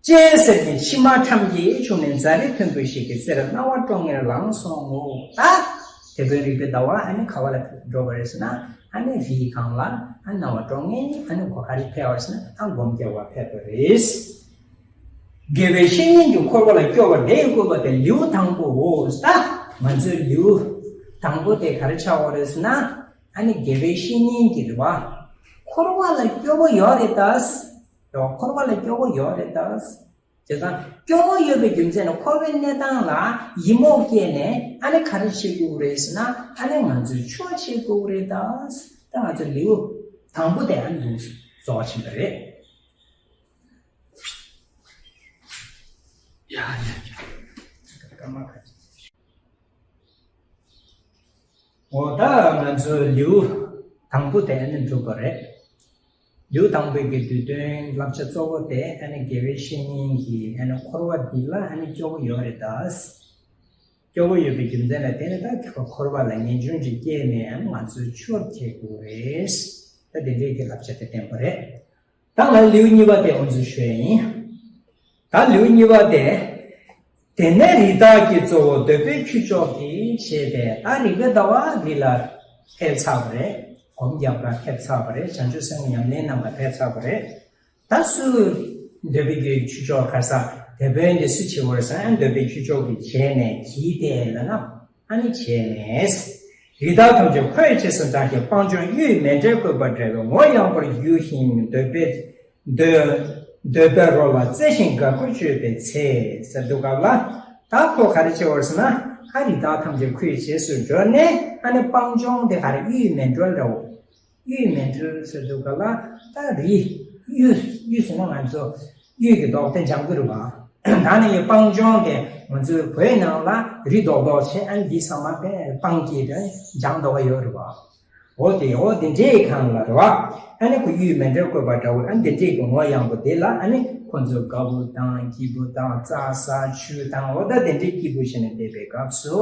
སྤྱན་གཟེར་གྱི་མཆི་མ་ཁྲམ་གྱིས་བྱུགས་ནས། ཛ་རི་མཐོན་པོ་ཞིག་གི་རྩེར་སྣང་བ་ཀྲོང་ངེར་ལངས་སོང་ངོ་། ད་དེད་དཔོན་རིག་པའི་ཟླ་བ་ཨ་ནི་ག་བ་ལ་འགྲོ་བ་རེད་ཟེར་ན། ཨ་ནི་རིའི་སྒང་ལ་ཨ་སྣང་བ་ཀྲོང་ངེར་ཨ་ནི་ག་རེ་ཕེབས་པ་རེད་ཟེར་ན། ཨ་སྒོམ་རྒྱག་པར་ཕེབས་པ་རེད། དགེ་བའི་བཤེས་གཉེན་གྱི་འཁོར་བ་ལ་སྐྱོ་བ་དེ་ཡི་བཀོད་པ་དེ་ལེའུ་དང་པོའོ། ད་ང་ཚོའི་ལེའུ་དང་པོ་དེ་ག་རེ་ཆགས་པ་རེད་ཟེར་ན། ཨ་ནི་དགེ་བའི་བཤེས་གཉེན་གྱི་རེད་བ། འཁོར་བ་ལ་སྐྱོ་བོ་ཡོད་རེད་ད། འཁོར་བ་ལ་སྐྱོ་བོ་ཡོད་རེད་ད། བྱས་ཙང་སྐྱོ་བོ་ཡོད་པའི་རྒྱུ་མཚན་ལ་འཁོར་བའི་གནས་སྟངས་ལ་ཡིད་མོག་སྐྱེས་ནས་ཨ་ནི་ག་རེ་བྱེད་དགོས་རེད་ཟེར་ན། ཨ་ནི་ང་ཚོས་ཆོས་བྱེད་དགོས་རེད་ད། ད་ང་ཚོ་ལེའུ་དང་པོ་དེ་ཨ་ནི་རྫོགས་ཕྱིན་པ་རེད། ཡ་ཡ་ཡ། འོ་ད་ང་ཚོའི་ལེའུ་དང་པོ་དེ་ཨ་ནི་འགྲུབ་པ་རེད། ལེའུ་དང་པོའི་གི་བསྡུས་དོན་བསླབ་བྱ་གཙོ་བོ་དེ་ཨ་ནི་དགེ་བའི་བཤེས་གཉེན་གྱིས་ཨ་ནི་འཁོར་བ་འདི་ལ་ཨ་ནི་སྐྱོ་བོ་ཡོད་རེད་ད། སྐྱོ་བོ་ཡོད་པའི་རྒྱུ་མཚན་ལ་བརྟེན་ནས་ད་འཁོར་བ་ལ་ངེས་འབྱུང་ཅིག་སྐྱེས་ནས་ཨ་ནི་ང་ཚོས་ཆོས་བྱེད་དགོས་རེད། ད་དེ་འདྲའི་གི་བསླབ་བྱ་དེ་བསྟན་པ་རེད། ད་ང་ལེའུ་གཉིས་པ་དེ་འོ་ཚོད་ཞུ་ཡ་ཡིན། ད་ལེའུ་གཉིས་པ་དེ། དེ་ནས་རི་དྭགས་ཀྱི་གཙོ་བོ་འདོད་པའི་ཁྱུ་མཆོག་གིས་བྱས་པས། ད་རིག་པའི་ཟླ་བ་འདི་ལ་ཕེབས་ཚར་བ་རེད། སྒོམ་རྒྱབ་ལ་ཕེབས་ཚར་བ་རེད། བྱང་ཆུབ་སེམས་ཉམས་ལེན་གནང་བ་ཕེབས་ཚར་བ་རེད། ད་སུ་འདོད་པའི་རྒྱུ་ཆོས་མཆོག་ག་ས་དེད་དཔོན་དེ་སུ་བྱེད་པར་ཟེར་ན། འདོད་པའི་ཆོས་མཆོག་གིས་བྱས་ནས་གྱིས་ཏེ་ལབ་ན། ཨ་ནི་བྱས་ནས། རི་དྭགས་ཐམས་ཅད་ཁོའི་རྗེས་སུ་འབྲངས་ཤིང་། སྤང་ལྗོངས་གཡུ་མེ་འདྲས་བཀོད་པ་འདྲ་བའི། ངོ་ཡངས་པར་རྒྱུ་ཞིང་འདོད་པའི་འདོད་འདོད་པའི་རོ་ལ་རྩེ་ཞིང་དགའ་མགུར་སྤྱོད་པའི་ཚེ། ཟེར་དུས་སྐབས་ལ། ད་ཁོ་ག་རེ་བྱེད་པར་ཟེར་ན། ཨ་རི་དྭགས་ཐམས་ཅད་ཁོའི་རྗེས་སུ་འབྲངས་ནས། ཨ་ནི་སྤང་ལྗོངས་དེ་ག་རེ། གཡུ་མེ་འདྲས་འདྲ་བོ། གཡུ་མེ་འདྲས་ཟེར་དུས་སྐབས་ལ། ད་རི། གཡུ། གཡུ་ཟེར་ན་ང་ཚོ་གཡུ་གི་མདོག་དེ་ལྗང་གུ་རེད་པ། ད་ནི་སྤང་ལྗོངས་དེ་ང་ཚོའི་བོད་ནང་ལ་རི་རྡོག་རྡོག་བྱས། ཨ་ནི་འདི་ཚང་མ་དེ་སྤང་གི་དེ་ལྗང་མདོག་ཡོད་རེད་པ། འོ་དེ། འོ་དེ་འདྲའི་སྒང་ལ་རེད་པ། ཨ་ནི་ཁོ་གཡུ་མེ་འདྲས་བཀོད་པ་འདྲ་བོ། ཨ་ནི་དེ་འདྲའི་གི་ངོ་ཡངས་པོ་དེ་ལ། ཨ་ནི་ཁོ་ཚོ་དགའ་པོ་དང་སྐྱིད་པོ་དང་རྩྭ་ས་ཆུ་དང་། འོ་ད་དེ་འདྲའི་སྐྱིད་པོ་བྱས་ནས་བསྡད་པའི་སྐབས་སུ།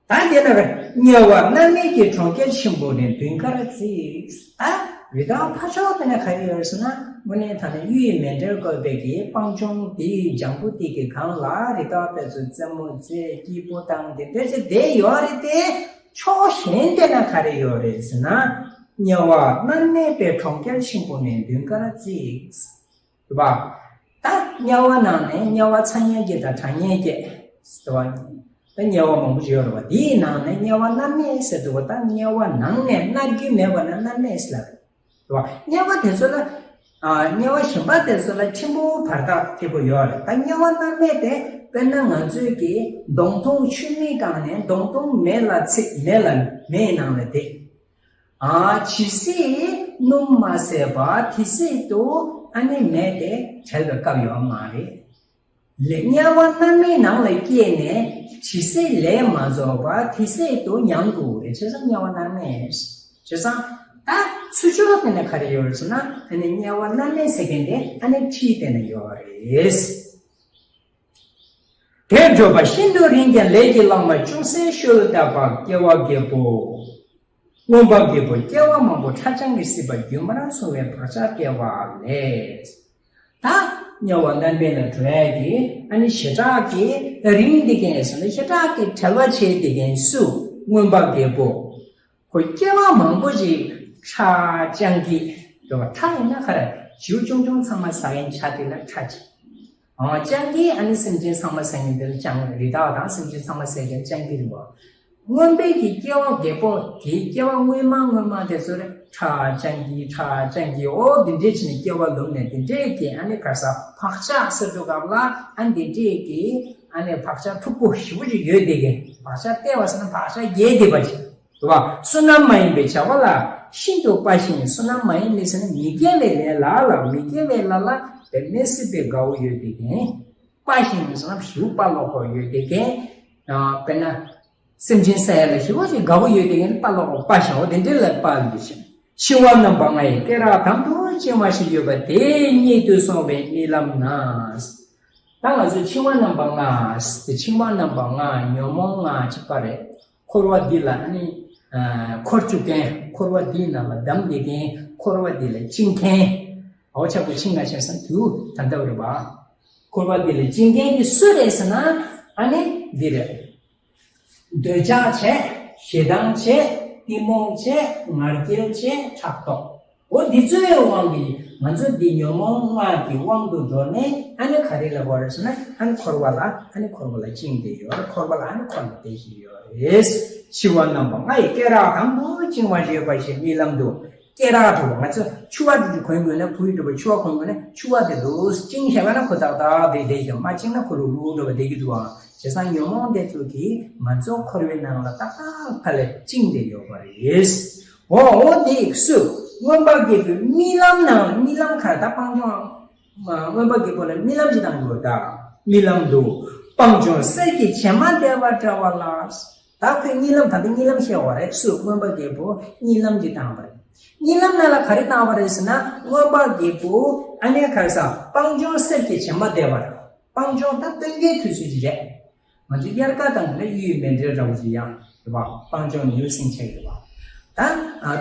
ད་དེ་ན་དམྱལ་བ་མནར་མེད་ཀྱི་གྲོང་ཁྱེར་ཆེན་པོ་ནས་མདུན་ཁར་བརྩིགས། ད་རི་དྭགས་ཕ་ཕྱོགས་དེ་ན་ག་རེ་ཡོད་ཟེར་ན། དངོས་གནས་དྲང་གནས་གཡུ་ཡི་མེ་འདྲས་བཀོད་པའི་གི་སྤང་ལྗོངས་དེའི་ལྗང་བུ་དེ་གི་སྒང་ལ་རི་དྭགས་དེ་ཚོ་རྩེད་མོ་རྩེ། སྐྱིད་པོ་དང་དེ་འདྲ་བྱས་བསྡད་ཡོད་རེད་དེ། ཕྱོགས་གཞན་དེ་ན་ག་རེ་ཡོད་རེད་ཟེར་ན། དམྱལ་བ་མནར་མེད་པའི་གྲོང་ཁྱེར་ཆེན་པོ་ནས་མདུན་ཁར་བརྩིགས། རེད་པ། ད་དམྱལ་བ་ནང་ནས། དམྱལ་བ་ཚ་དམྱལ་གྱི་དང་གྲང་དམྱལ་གྱི་ཟེར་བ། ད་དམྱལ་བ་མང་པོ་ཞིག་ཡོད་རེད་པ། དེའི་ནང་ནས་དམྱལ་བ་མནར་མེད་ཟེར་དུས་པ། ད་དམྱལ་བ་ནང་ནས་མནར་རྒྱུ་མེད་པ་ན་མནར་མེད་ཟེར་ལབ་རེད་པ། དམྱལ་བ་དེ་ཚོ་ལ། ཨ། དམྱལ་བ་གཞན་པ་དེ་ཚོ་ལ་ཆེན་པོ་བར་ཐག་ཐེབས་པོ་ཡོད་རེད། ད་དམྱལ་བ་མནར་མེད་དེ་དཔེར་ན་ང་ཚོའི་གི་མདོང་ཐུང་ཆུ་མིག་སྒང་ནས་མདོང་ཐུང་མེ་ལ་ཚིག་མེ་ལ་མེའི་ནང་ལ་བསྡད། ཨ། ཇི་སྲིད་སྣུམ་མ་ཟད་པ་དེ་སྲིད་དུ་ཨ་ནི་མེ་དེ་བྲལ་བའི་སྐབས་ཡོད་མ་རེད། ལས་དམྱལ་བ་མནར་མེད་ནང་ལ་སྐྱེས་ནས་ཇི་སྲིད་ལས་མ་རྫོགས་པ་དེ་སྲིད་དུ་མྱང་དགོས་རེད། བྱས་ཙང་དམྱལ་བ་མནར་མེད། བྱས་ཙང་ད་ཚུར་ཕྱོགས་དེ་ནས་ག་རེ་ཡོད་རེད་ཟེར་ན། ཨ་ནི་དམྱལ་བ་མནར་མེད་ཟེར་མཁན་དེ་ཨ་ནི་འཁྲིས་དེ་ན་ཡོད་རེད། དེར་འགྲོ་བ་ཤིན་ཏུ་རིང་ཞིང་ལས་ཀྱི་བླ་མ་ཅུང་ཟད་ཤུལ་བཏབ་པ། སྐྱེ་བ་རྒད་པོ། མངོན་པ་རྒད་པོ་སྐྱེ་བ་མང་པོ་ཁྲག་ཅན་གྱིས་སྲིད་པ་རྒྱུན་མར་སོང་བའི་བག་ཆགས་སྐྱེ་བ་ལས། ད་དམྱལ་བ་མནར་མེད་ལ་འགྲོ་ཡ་གི་ཨ་ནི་ཞེ་དྲག་གི་རིང་བསྡད་མཁན་ཟེར་ན། ཞེ་དྲག་གི་བྲེལ་བ་བྱས་བསྡད་མཁན་སུ། མངོན་པ་རྒད་པོ། ཁོ་སྐྱེ་བ་མང་པོ་ཞིག་ཁྲག་ཅན་གྱིས། འགྲོ་བ་ཁྲག་ཡིན་ན་ག་རེ། བྱིའུ་ཆུང་ཆུང་ཚང་མ་ཟ་མཁན་ཆ་དེ་ལ་ཁྲག་ཅན། ཨ། སྤྱང་ཀི། ཨ་ནི་སེམས་ཅན་ཚང་མ་ཟ་མཁན་དེ་ལ་སྤྱང་། རི་དྭགས་དང་སེམས་ཅན་ཚང་མ་ཟ་མཁན་སྤྱང་ཀི་རེད་པ། མངོན་པའི་གི་སྐྱེ་བ་རྒད་པོ་དེའི་སྐྱེ་བ་སྔོན་མ་སྔོན་མ་དེ་ཚོ་ལ་ཁྲག་ཅན་གྱི་ཁྲག་ཅན་གྱི། འོ་དེ་འདྲས་བྱས་ནས་སྐྱེ་བ་ལོབས་ནས་དེ་འདྲས་ཀྱི་ཨ་ནི་ག་རེ་ཟ། བག་ཆགས་ཟེར་དུས་སྐབས་ལ། ཨ་ནི་དེ་འདྲས་ཀྱི་ཨ་ནི་བག་ཆགས་མཐུག་པོ་ཞེ་པོ་ཅིག་ཡོད་བསྡད་མཁན། བག་ཆགས་བལྟས་པ་ཟེར་ན་བག་ཆགས་རྒྱས་བསྡད་པ་ཅིག་རེད་པ། བསོད་ནམས་མ་ཡིན་པའི་བྱ་བ་ལ་ཤིན་ཏུ་དཔའ་ཞིང་། བསོད་ནམས་མ་ཡིན་ཟེར་ན་མི་དགེ་བའི་ལས་ལ་ལ། མི་དགེ་བའི་ལས་ལ་དཔེ་མི་སྲིད་པའི་དགའ་བོ་ཡོད་བསྡད་མཁན། དཔའ་ཞིང་ཟེར་ན་ཞེ་པོ་དཔའ་ལོ་ཁོག་ཡོད་བསྡད་མཁན། ཨ། དཔེར་ན་སེམས་ཅན་ཟ་ཡ་ལ་ཞེ་པོ་ཅིག་དགའ་བོ་ཡོད་བསྡད་མཁན་དཔའ་ལོ་ཁོག་དཔའ་ཞིང་། འོ་དེ་འདྲས་ལ་དཔའ་ལ་འདུ་ཞིང་། འཆིང་བ་རྣམ་པ་ལྔ་ཡི་སྐེ་རགས་དམ་དུ་བཅིང་བ་ཞིག་ཡོད་པ་དེ་ཉིད་དུ་སོང་བའི་རྨི་ལམ་ན། ད་ང་ཚོས་འཆིང་བ་རྣམ་པ་ལྔ་དེ། འཆིང་བ་རྣམ་པ་ལྔ། ཉོན་མོངས་ལྔ་གཅིག་པ་རེད། འཁོར་བ་འདི་ལ་ཨ་ནི། ཨ། འཁོར་བཅུག་མཁན། འཁོར་བ་འདིའི་ནང་ལ་བསྡམས་བསྡད་མཁན། འཁོར་བ་འདི་ལ་བཅིངས་མཁན། འོ་ཆག་པོ་འཆིང་བ་བྱས་ཙང་དུ་ད་ལྟ་བ་རེད་པ། འཁོར་བ་འདི་ལ་བཅིངས་མཁན་གྱི་སུ་རེད་ཟེར་ན། ཨ་ནི་འདི་རེད། འདོད་ཆགས་བྱས། ཞེ་སྡང་བྱས། གཏི་མུག་བྱས། ང་རྒྱལ་བྱས། ཕྲག་དོག་འོ་འདི་ཚོའི་དབང་གིས་ང་ཚོ་འདི་ཉོན་མོངས་ལྔ་གི་དབང་དུ་འགྲོ་ནས། ཨ་ནི་ག་རེ་ལ་གོ་རེད་ཟེར་ན། ཨ་ནི་འཁོར་བ་ལ། ཨ་ནི་འཁོར་བ་ལ་བཅིངས་ཏེ་ཡོད། འཁོར་བ་ལ་ཨ་ནི་འཁོར་ནས་བསྡད་བཞིན་ཡོད་རེད། འཆིང་བ་རྣམ་པ་ལྔ་ཡི་སྐེ་རགས་དམ་དུ་བཅིང་བ་ཞིག་ཡོད་པ་ཞིག་རྨི་ལམ་དུ། སྐེ་རགས་འདྲ་བོ། ང་ཚོ་ཕྱུ་པ་འདྲ་བོ་གོན་དགོས་ན། ཕོ་ཡི་འདྲ་བོ་ཕྱུ་པ་གོན་དགོས་ན། ཕྱུ་པ་དེ་འདྲ་བོ་བཅིངས་བཞག་པ་ན་ཁོ་ཏག་ཏག་དེ་བསྡད་ཀྱང་། མ་བཅིངས་ན་ཁོ་ལུག་ལུག་འདྲ་བོ་བསྡད་ཀྱི་འདུག་ཨང་། བྱས་ཙང་ཉོན་མོངས་དེ་ཚོ་གིས་ང་ཚོ་འཁོར་བའི་ནང་ལ་ཏག་ཏག་ཕར་ལ་བཅིངས་ཏེ་ཡོད་པ་རེད། འོ་འོ་དེ་སུ། མངོན་པ་རྒྱལ་པོའི་རྨི་ལམ་ན། རྨི་ལམ་ག་རེ། ད་སྤང་ལྗོངས་མངོན་པ་རྒྱལ་པོ་ལ་རྨི་ལམ་ཅིག་བཏང་དགོས། ད་རྨི་ལམ་དུ། སྤང་ལྗོངས་གསེར་གྱི་བྱེ་མ་བརྡལ་བ་འདྲ་བ་ལ། ད་ཁོས་རྨི་ལམ། ད་ལྟ་རྨི་ལམ་བཤད་པ་རེད། སུ། མངོན་པ་རྒྱལ་པོ་རྨི་ལམ་ཅིག་བཏང་བ་རེད། རྨི་ལམ་ནང་ལ་ག་རེ་བཏང་བ་རེད་ཟེར་ན། མངོན་པ་རྒྱལ་པོ་ཨ་ནི་ག་རེ་ཟེར། སྤང་ལྗོངས་གསེར་གྱི་བྱེ་མ་བརྡལ་བ་རེད། སྤང་ལྗོངས་ད་སྟོན་ཁའི་དུས་ཚོད་ཅིག་རེད། ང་ཚོ་དབྱར་ཁ་དང་ནི་གཡུ་ཡི་མེ་འདྲའི་འདྲ་བོ་ཞིག་ཡང་རེད་པ། སྤང་ལྗོངས་ནི་ཡུལ་སེང་ཆེ་རེད་པ། ད་ཨ་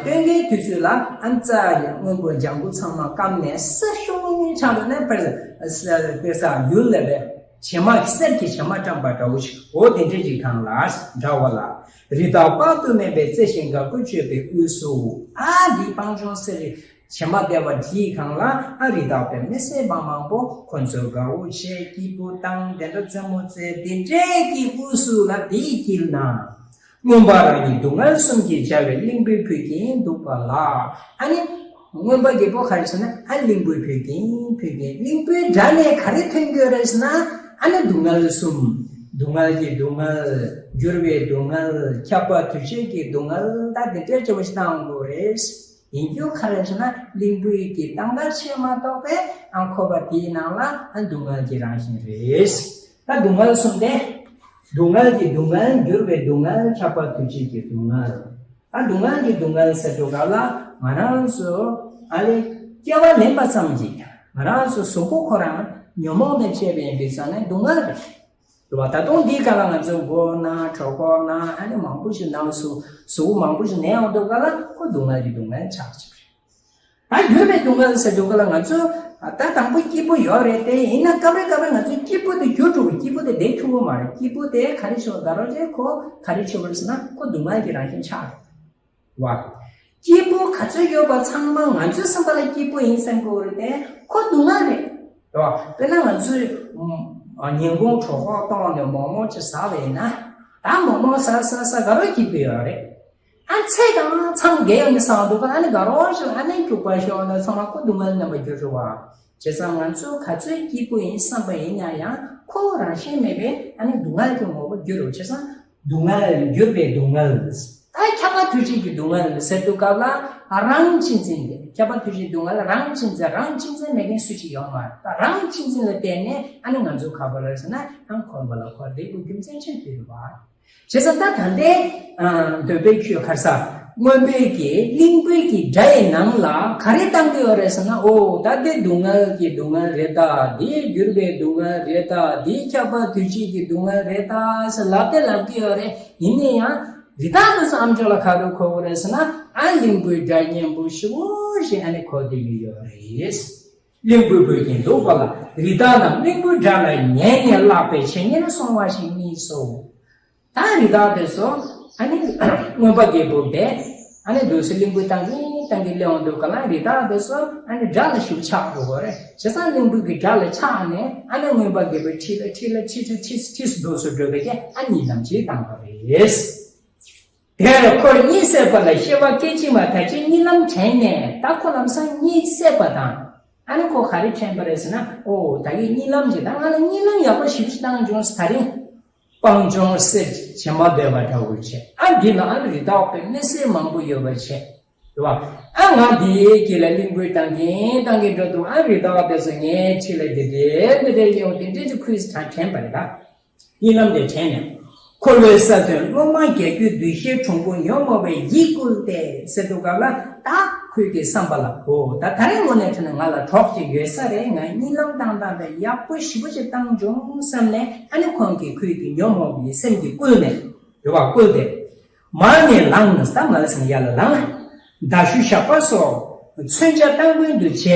སྟོན་ཁའི་དུས་ཚོད་ལ་ཨ་ཙ་ཡི་སྔོན་པོ་ལྗང་གུ་ཚང་མ་སྐམ་ནས་སེར་ཤུང་ཆགས་འགྲོ་ནས། དཔེར་ས་ཡུལ་ལ་བས་བྱེ་མ་གསེར་གྱི་བྱེ་མ་བཀྲམ་པ་འདྲ་བོ་ཞིག་འོ་དེ་འདྲ་ཞིག་གང་ལ་འདྲ་བ་ལ། རི་དྭགས་དཔག་ཏུ་མེད་པས་རྩེ་ཞིང་དགའ་མགུར་སྤྱོད་པའི་དབུས་སུ། ཨ་འདི་སྤང་ལྗོངས་གསེར་རི། བྱེ་མ་བརྡལ་བ་དེའི་སྒང་ལ་ཨ་རི་དྭགས་པའི་མི་སེར་མ་མང་པོ་ཁོ་ཚོས་དགའ་བོ་བྱས་སྐྱིད་པོ་བཏང་དེ་འདྲ་རྩེད་མོ་རྩེ་དེ་འདྲའི་གི་དབུས་སུ་ལ་དེའི་དཀྱིལ་ན། མངོན་པ་རང་ཉིད་སྡུག་བསྔལ་གསུམ་གྱིས་བྱ་བའི་གླིང་བུས་ཕུད་ཀྱིན་འདུག་པ་ལ། ཨ་ནི། མངོན་པ་རྒྱལ་པོ་ག་རེ་ཟེར་ན་ཨ་གླིང་བུས་ཕུད་ཀྱིན་ཕུད་ཀྱིན་གླིང་བུའི་སྒྲ་ནས་ག་རེ་ཐོན་གྱི་ཡོད་རེད་ཟེར་ན། ཨ་ནི་སྡུག་བསྔལ་གསུམ། སྡུག་བསྔལ་གྱི་སྡུག་བསྔལ། འགྱུར་བའི་སྡུག་བསྔལ། ཁྱབ་པ་དུས་ཆེན་གྱི་སྡུག་བསྔལ་ད་དེ་འདྲའི་བྱ་བ་ཞིག་བཏང་དགོས་རེད། ཡིན་རྒྱུ་ག་རེ་ཟེར་ན་གླིང་བུའི་གི་སྟངས་དར་ཆེ་མ་གཏོགས་པའི་ཨ་འཁོར་བ་དེའི་ནང་ལ་ཨ་སྡུག་བསྔལ་གྱི་རང་བཞིན་རེད། ད་སྡུག་བསྔལ་གསུམ་སྟེ། སྡུག་བསྔལ་གྱི་སྡུག་བསྔལ། འགྱུར་བའི་སྡུག་བསྔལ། ཁྱབ་པ་དུས་གཅིག་གི་སྡུག་བསྔལ། ད་སྡུག་བསྔལ་གྱི་སྡུག་བསྔལ་ཟེར་དུས་སྐབས་ལ་ང་རང་ཚོ་ཨ་ལས་སྐྱེ་བ་ལེན་པ་ཙམ་གྱིས་ང་རང་ཚོ་གཟུགས་པོ་ཁོ་རང་ཉོན་མོངས་ནས་བཅས་པའི་ཡིན་པའི་ས་ནས་སྡུག་བསྔལ་རེད། རེད་བ། ད་དུང་འདིའི་སྐབས་ལ་ང་ཚོ་མགོ་ན་གྲོད་ཁོག་ན་ཨ་ནི་མང་པོ་ཞིག་ན་གཟུགས་གཟུགས་པོ་མང་པོ་ཞིག་ན་ཡོང་དུས་སྐབས་ལ་ཁོ་སྡུག་བསྔལ་གྱི་སྡུག་བསྔལ་ཆགས་ཀྱི་རེད། ད་འགྱུར་བའི་སྡུག་བསྔལ་ཟེར་དུས་སྐབས་ལ་ང་ཚོ་ད་དང་པོ་སྐྱིད་པོ་ཡོད་རེད་དེ་ཡིན་ན་སྐབས་རེ་སྐབས་རེ་ང་ཚོ་སྐྱིད་པོ་དེ་འགྱུར་འགྲོ་བ་སྐྱིད་པོ་དེ་བསྡད་ཐུབ་ཀྱི་མ་རེད། སྐྱིད་པོ་དེ་ག་རེ་བྱེད་པ་ད་རོ་རྗེ་ཁོ་ག་རེ་བྱེད་པ་རེད་ཟེར་ན་ཁོ་སྡུག་བསྔལ་གྱི་རང་བཞིན་ཆགས་རེད་བ། སྐྱིད་པོ་ག་ཚོད་ཡོད་པ་ཚང་མ་ང་ཚོའི་བསམ་པ་ལ་སྐྱིད་པོ་ཡིན་བསམ་དགོས་རེད་དེ་ཁོ་སྡུག་བསྔལ་རེད་བ། དཔེར་ན་ང་ཚོས་ཉིན་གུང་གྲོད་ཁོག་ལྟོགས་ནས་མོག་མོག་ཅིག་ཟ་བ་ཡིན་ན་ད་མོག་མོག་ཟ་ཟ་ཟ་ག་རོ་སྐྱིད་པོ་ཡོད་རེད། ཨ་ཚེ་གང་ཚང་རྒས་ཡོང་ནས་སང་འདུག་ག་ཨ་ནི་དགའ་རོགས་ཞིག་ཨ་ནི་སྐྱུག་པ་ཤོར་ནས་ཚང་མ་ཁོ་སྡུག་བསྔལ་རྣམ་པ་འགྱུར་རེད་བ། བྱས་ཙང་ང་ཚོ་ག་ཚོད་སྐྱིད་པོ་ཡིན་བསམ་པ་ཡིན་ན་ཡང་ཁོ་རང་བཞིན་མེད་པའི་ཨ་ནི་སྡུག་བསྔལ་གྱི་ངོ་བོ་འགྱུར་རོ། བྱས་ཙང་སྡུག་བསྔལ་འགྱུར་བའི་སྡུག་བསྔལ། ད་ཁྱབ་པ་དུས་གཅིག་གི་སྡུག་བསྔལ་ཟེར་དུས་སྐབས་ལ་རང་གཅེས་འཛིན་དེ་ཁྱབ་པ་དུས་གཅིག་སྡུག་བསྔལ་རང་གཅེས་འཛིན་རང་གཅེས་འཛིན་མེད་མཁན་སུ་ཞིག་ཡོད་མ་རེད། ད་རང་གཅེས་འཛིན་ལ་བརྟེན་ནས་ཨ་ནི་ང་ཚོ་ག་པར་ཟེར་ན་ཨ་འཁོར་བ་ལ་འཁོར་བསྡད་དགོས་རྒྱུ་མཚན་ཅིག་དེ་རེད་བ། བྱས་ཙང་ད་ད་ལྟའི་འདོད་པའི་ཁྱོད་ག་རེ་ཟ། མངོན་པའི་གི་གླིང་བུའི་གི་སྒྲ་ཡི་ནང་ལ་ག་རེ་བཏང་གི་ཡོད་རེད་ཟེར་ན། ཨོ་ད་དེ་སྡུག་བསྔལ་གྱི་སྡུག་བསྔལ་རེད་ད། དེ་འགྱུར་བའི་སྡུག་བསྔལ་རེད་ད། དེ་ཁྱབ་པ་དུས་གཅིག་གི་སྡུག་བསྔལ་རེད་ད་ཟེར་ལབ་དེ་ལབ་གི་ཡོད་རེད། ཡིན་ན་ཡང་རི་དྭགས་དེ་ཚོ་ཨམ་ཅོག་ལ་ག་རེ་གོ་གི་རེད་ཟེར་ན། ཨ་གླིང་བུའི་སྒྲ་སྙན་པོ་ཞེ་པོ་ཞིག་ཨ་ནི་གོ་བསྡད་ཀྱི་ཡོད་རེད། གླིང་བུས་ཕུད་ཀྱིན་འདུག་པ་ལ་རི་དྭགས་རྣམས་གླིང་བུའི་སྒྲ་ལ་ཉན་ནས་བརླག་པའི་བྱེད་ཉེར་སོང་བ་ཞིག་རྨིས་སོ། ད་རི་དྭགས་དེ་ཚོ་ཨ་ནི་མངོན་པ་རྒྱལ་པོ་དེ་ཨ་ནི་འདུག་སེ་གླིང་བུ་བཏང་གིན་བཏང་གིན་སླེབས་འོང་དུས་སྐབས་ལ་རི་དྭགས་དེ་ཚོ་ཨ་ནི་སྒྲ་ལ་ཞུགས་ཆགས་འགྲོ་གི་རེད། བྱས་ཙང་གླིང་བུ་གི་སྒྲ་ལ་ཆགས་ནས་ཨ་ནི་མངོན་པ་རྒྱལ་པོའི་འཁྲིས་ལ་འཁྲིས་ལ་འཁྲིས་འཁྲིས་འཁྲིས་འཁྲིས་སུ་འདུག་སེ་འགྲོ་བའི་གི་ཨ་གཉིད་ལམ་ཅིག་བཏང་བ་རེད། དེར་ཁོ་གཉིད་སད་པ་ལ་ཤེས་པ་སྐད་ཅིག་མ་ད་ཅི་གཉིད་ལམ་དྲན་ནས་ད་ཁོ་ལམ་སང་གཉིད་སད་པ་དང་། ཨ་ནི་ཁོ་ག་རེ་དྲན་པ་རེད་ཟེར་ན། ཨོ་ད་གིན་གཉིད་ལམ་གྱི་ད་ང་ལ་གཉིད་ལམ་ཡག་པོ་ཞིག་བཏང་བྱུང་ཟེར། ད་རིང་སྤང་ལྗོངས་གསེར་གྱི་བྱེ་མ་བརྡལ་བ་འདྲ་བོ་བྱས། ཨ་འདི་ལ་ཨ་ནི་རི་དྭགས་པའི་མི་སེར་མང་པོ་ཡོད་པ་བྱས། རེད་བ། ཨ་ང་འདིའི་དཀྱིལ་ལ་གླིང་བུ་བཏང་གིན་བཏང་གིན་འགྲོ་དུས་ཨ་རི་དྭགས་དེ་ཚོ་ངའི་འཁྲིས་ལ་དེ་འདྲའི་འདི་འདྲའི་ཡོང་དེ་འདྲའི་ཅིག་ཁུས་དྲན་པ་རེད་ད། གཉིད་ལམ་དེ་དྲན་ནས། འཁོར་བའི་ས་བཙོན་སློབ་མ་བརྒྱད་ཅུ་འདུ་ཤེས་གྲུང་པོ་ཉོན་མོངས་པའི་ཡིད་བསྐུལ་ཏེ་ཟེར་དུས་སྐབས་ལ་ད་ཁོའི་གི་བསམ་པ་ལ་འོ་ད་ད་རེས་དངོས་གནས་དྲན་ན་ང་ལ་གྲོགས་ཅིག་ཡོད་ས་རེད། ང་གཉིད་ལམ་བཏང་སྟངས་དེ་ཡག་པོ་ཞེ་པོ་ཅིག་བཏང་བྱུང་བསམ་ནས་ཨ་ནི་ཁོང་གིས་ཁོའི་གི་ཉོན་མོངས་པའི་སེམས་ཀྱིས་བསྐུལ་ནས་རེད་བ་བསྐུལ་ཏེ། མར་ནས་ལངས་ནས་ད་མར་ཟིན་ཡར་ལ་ལངས། མདའ་གཞུ་ཞགས་པ་སོགས་མཚོན་ཆ་རྟ་མགོན་དུ་བྱས།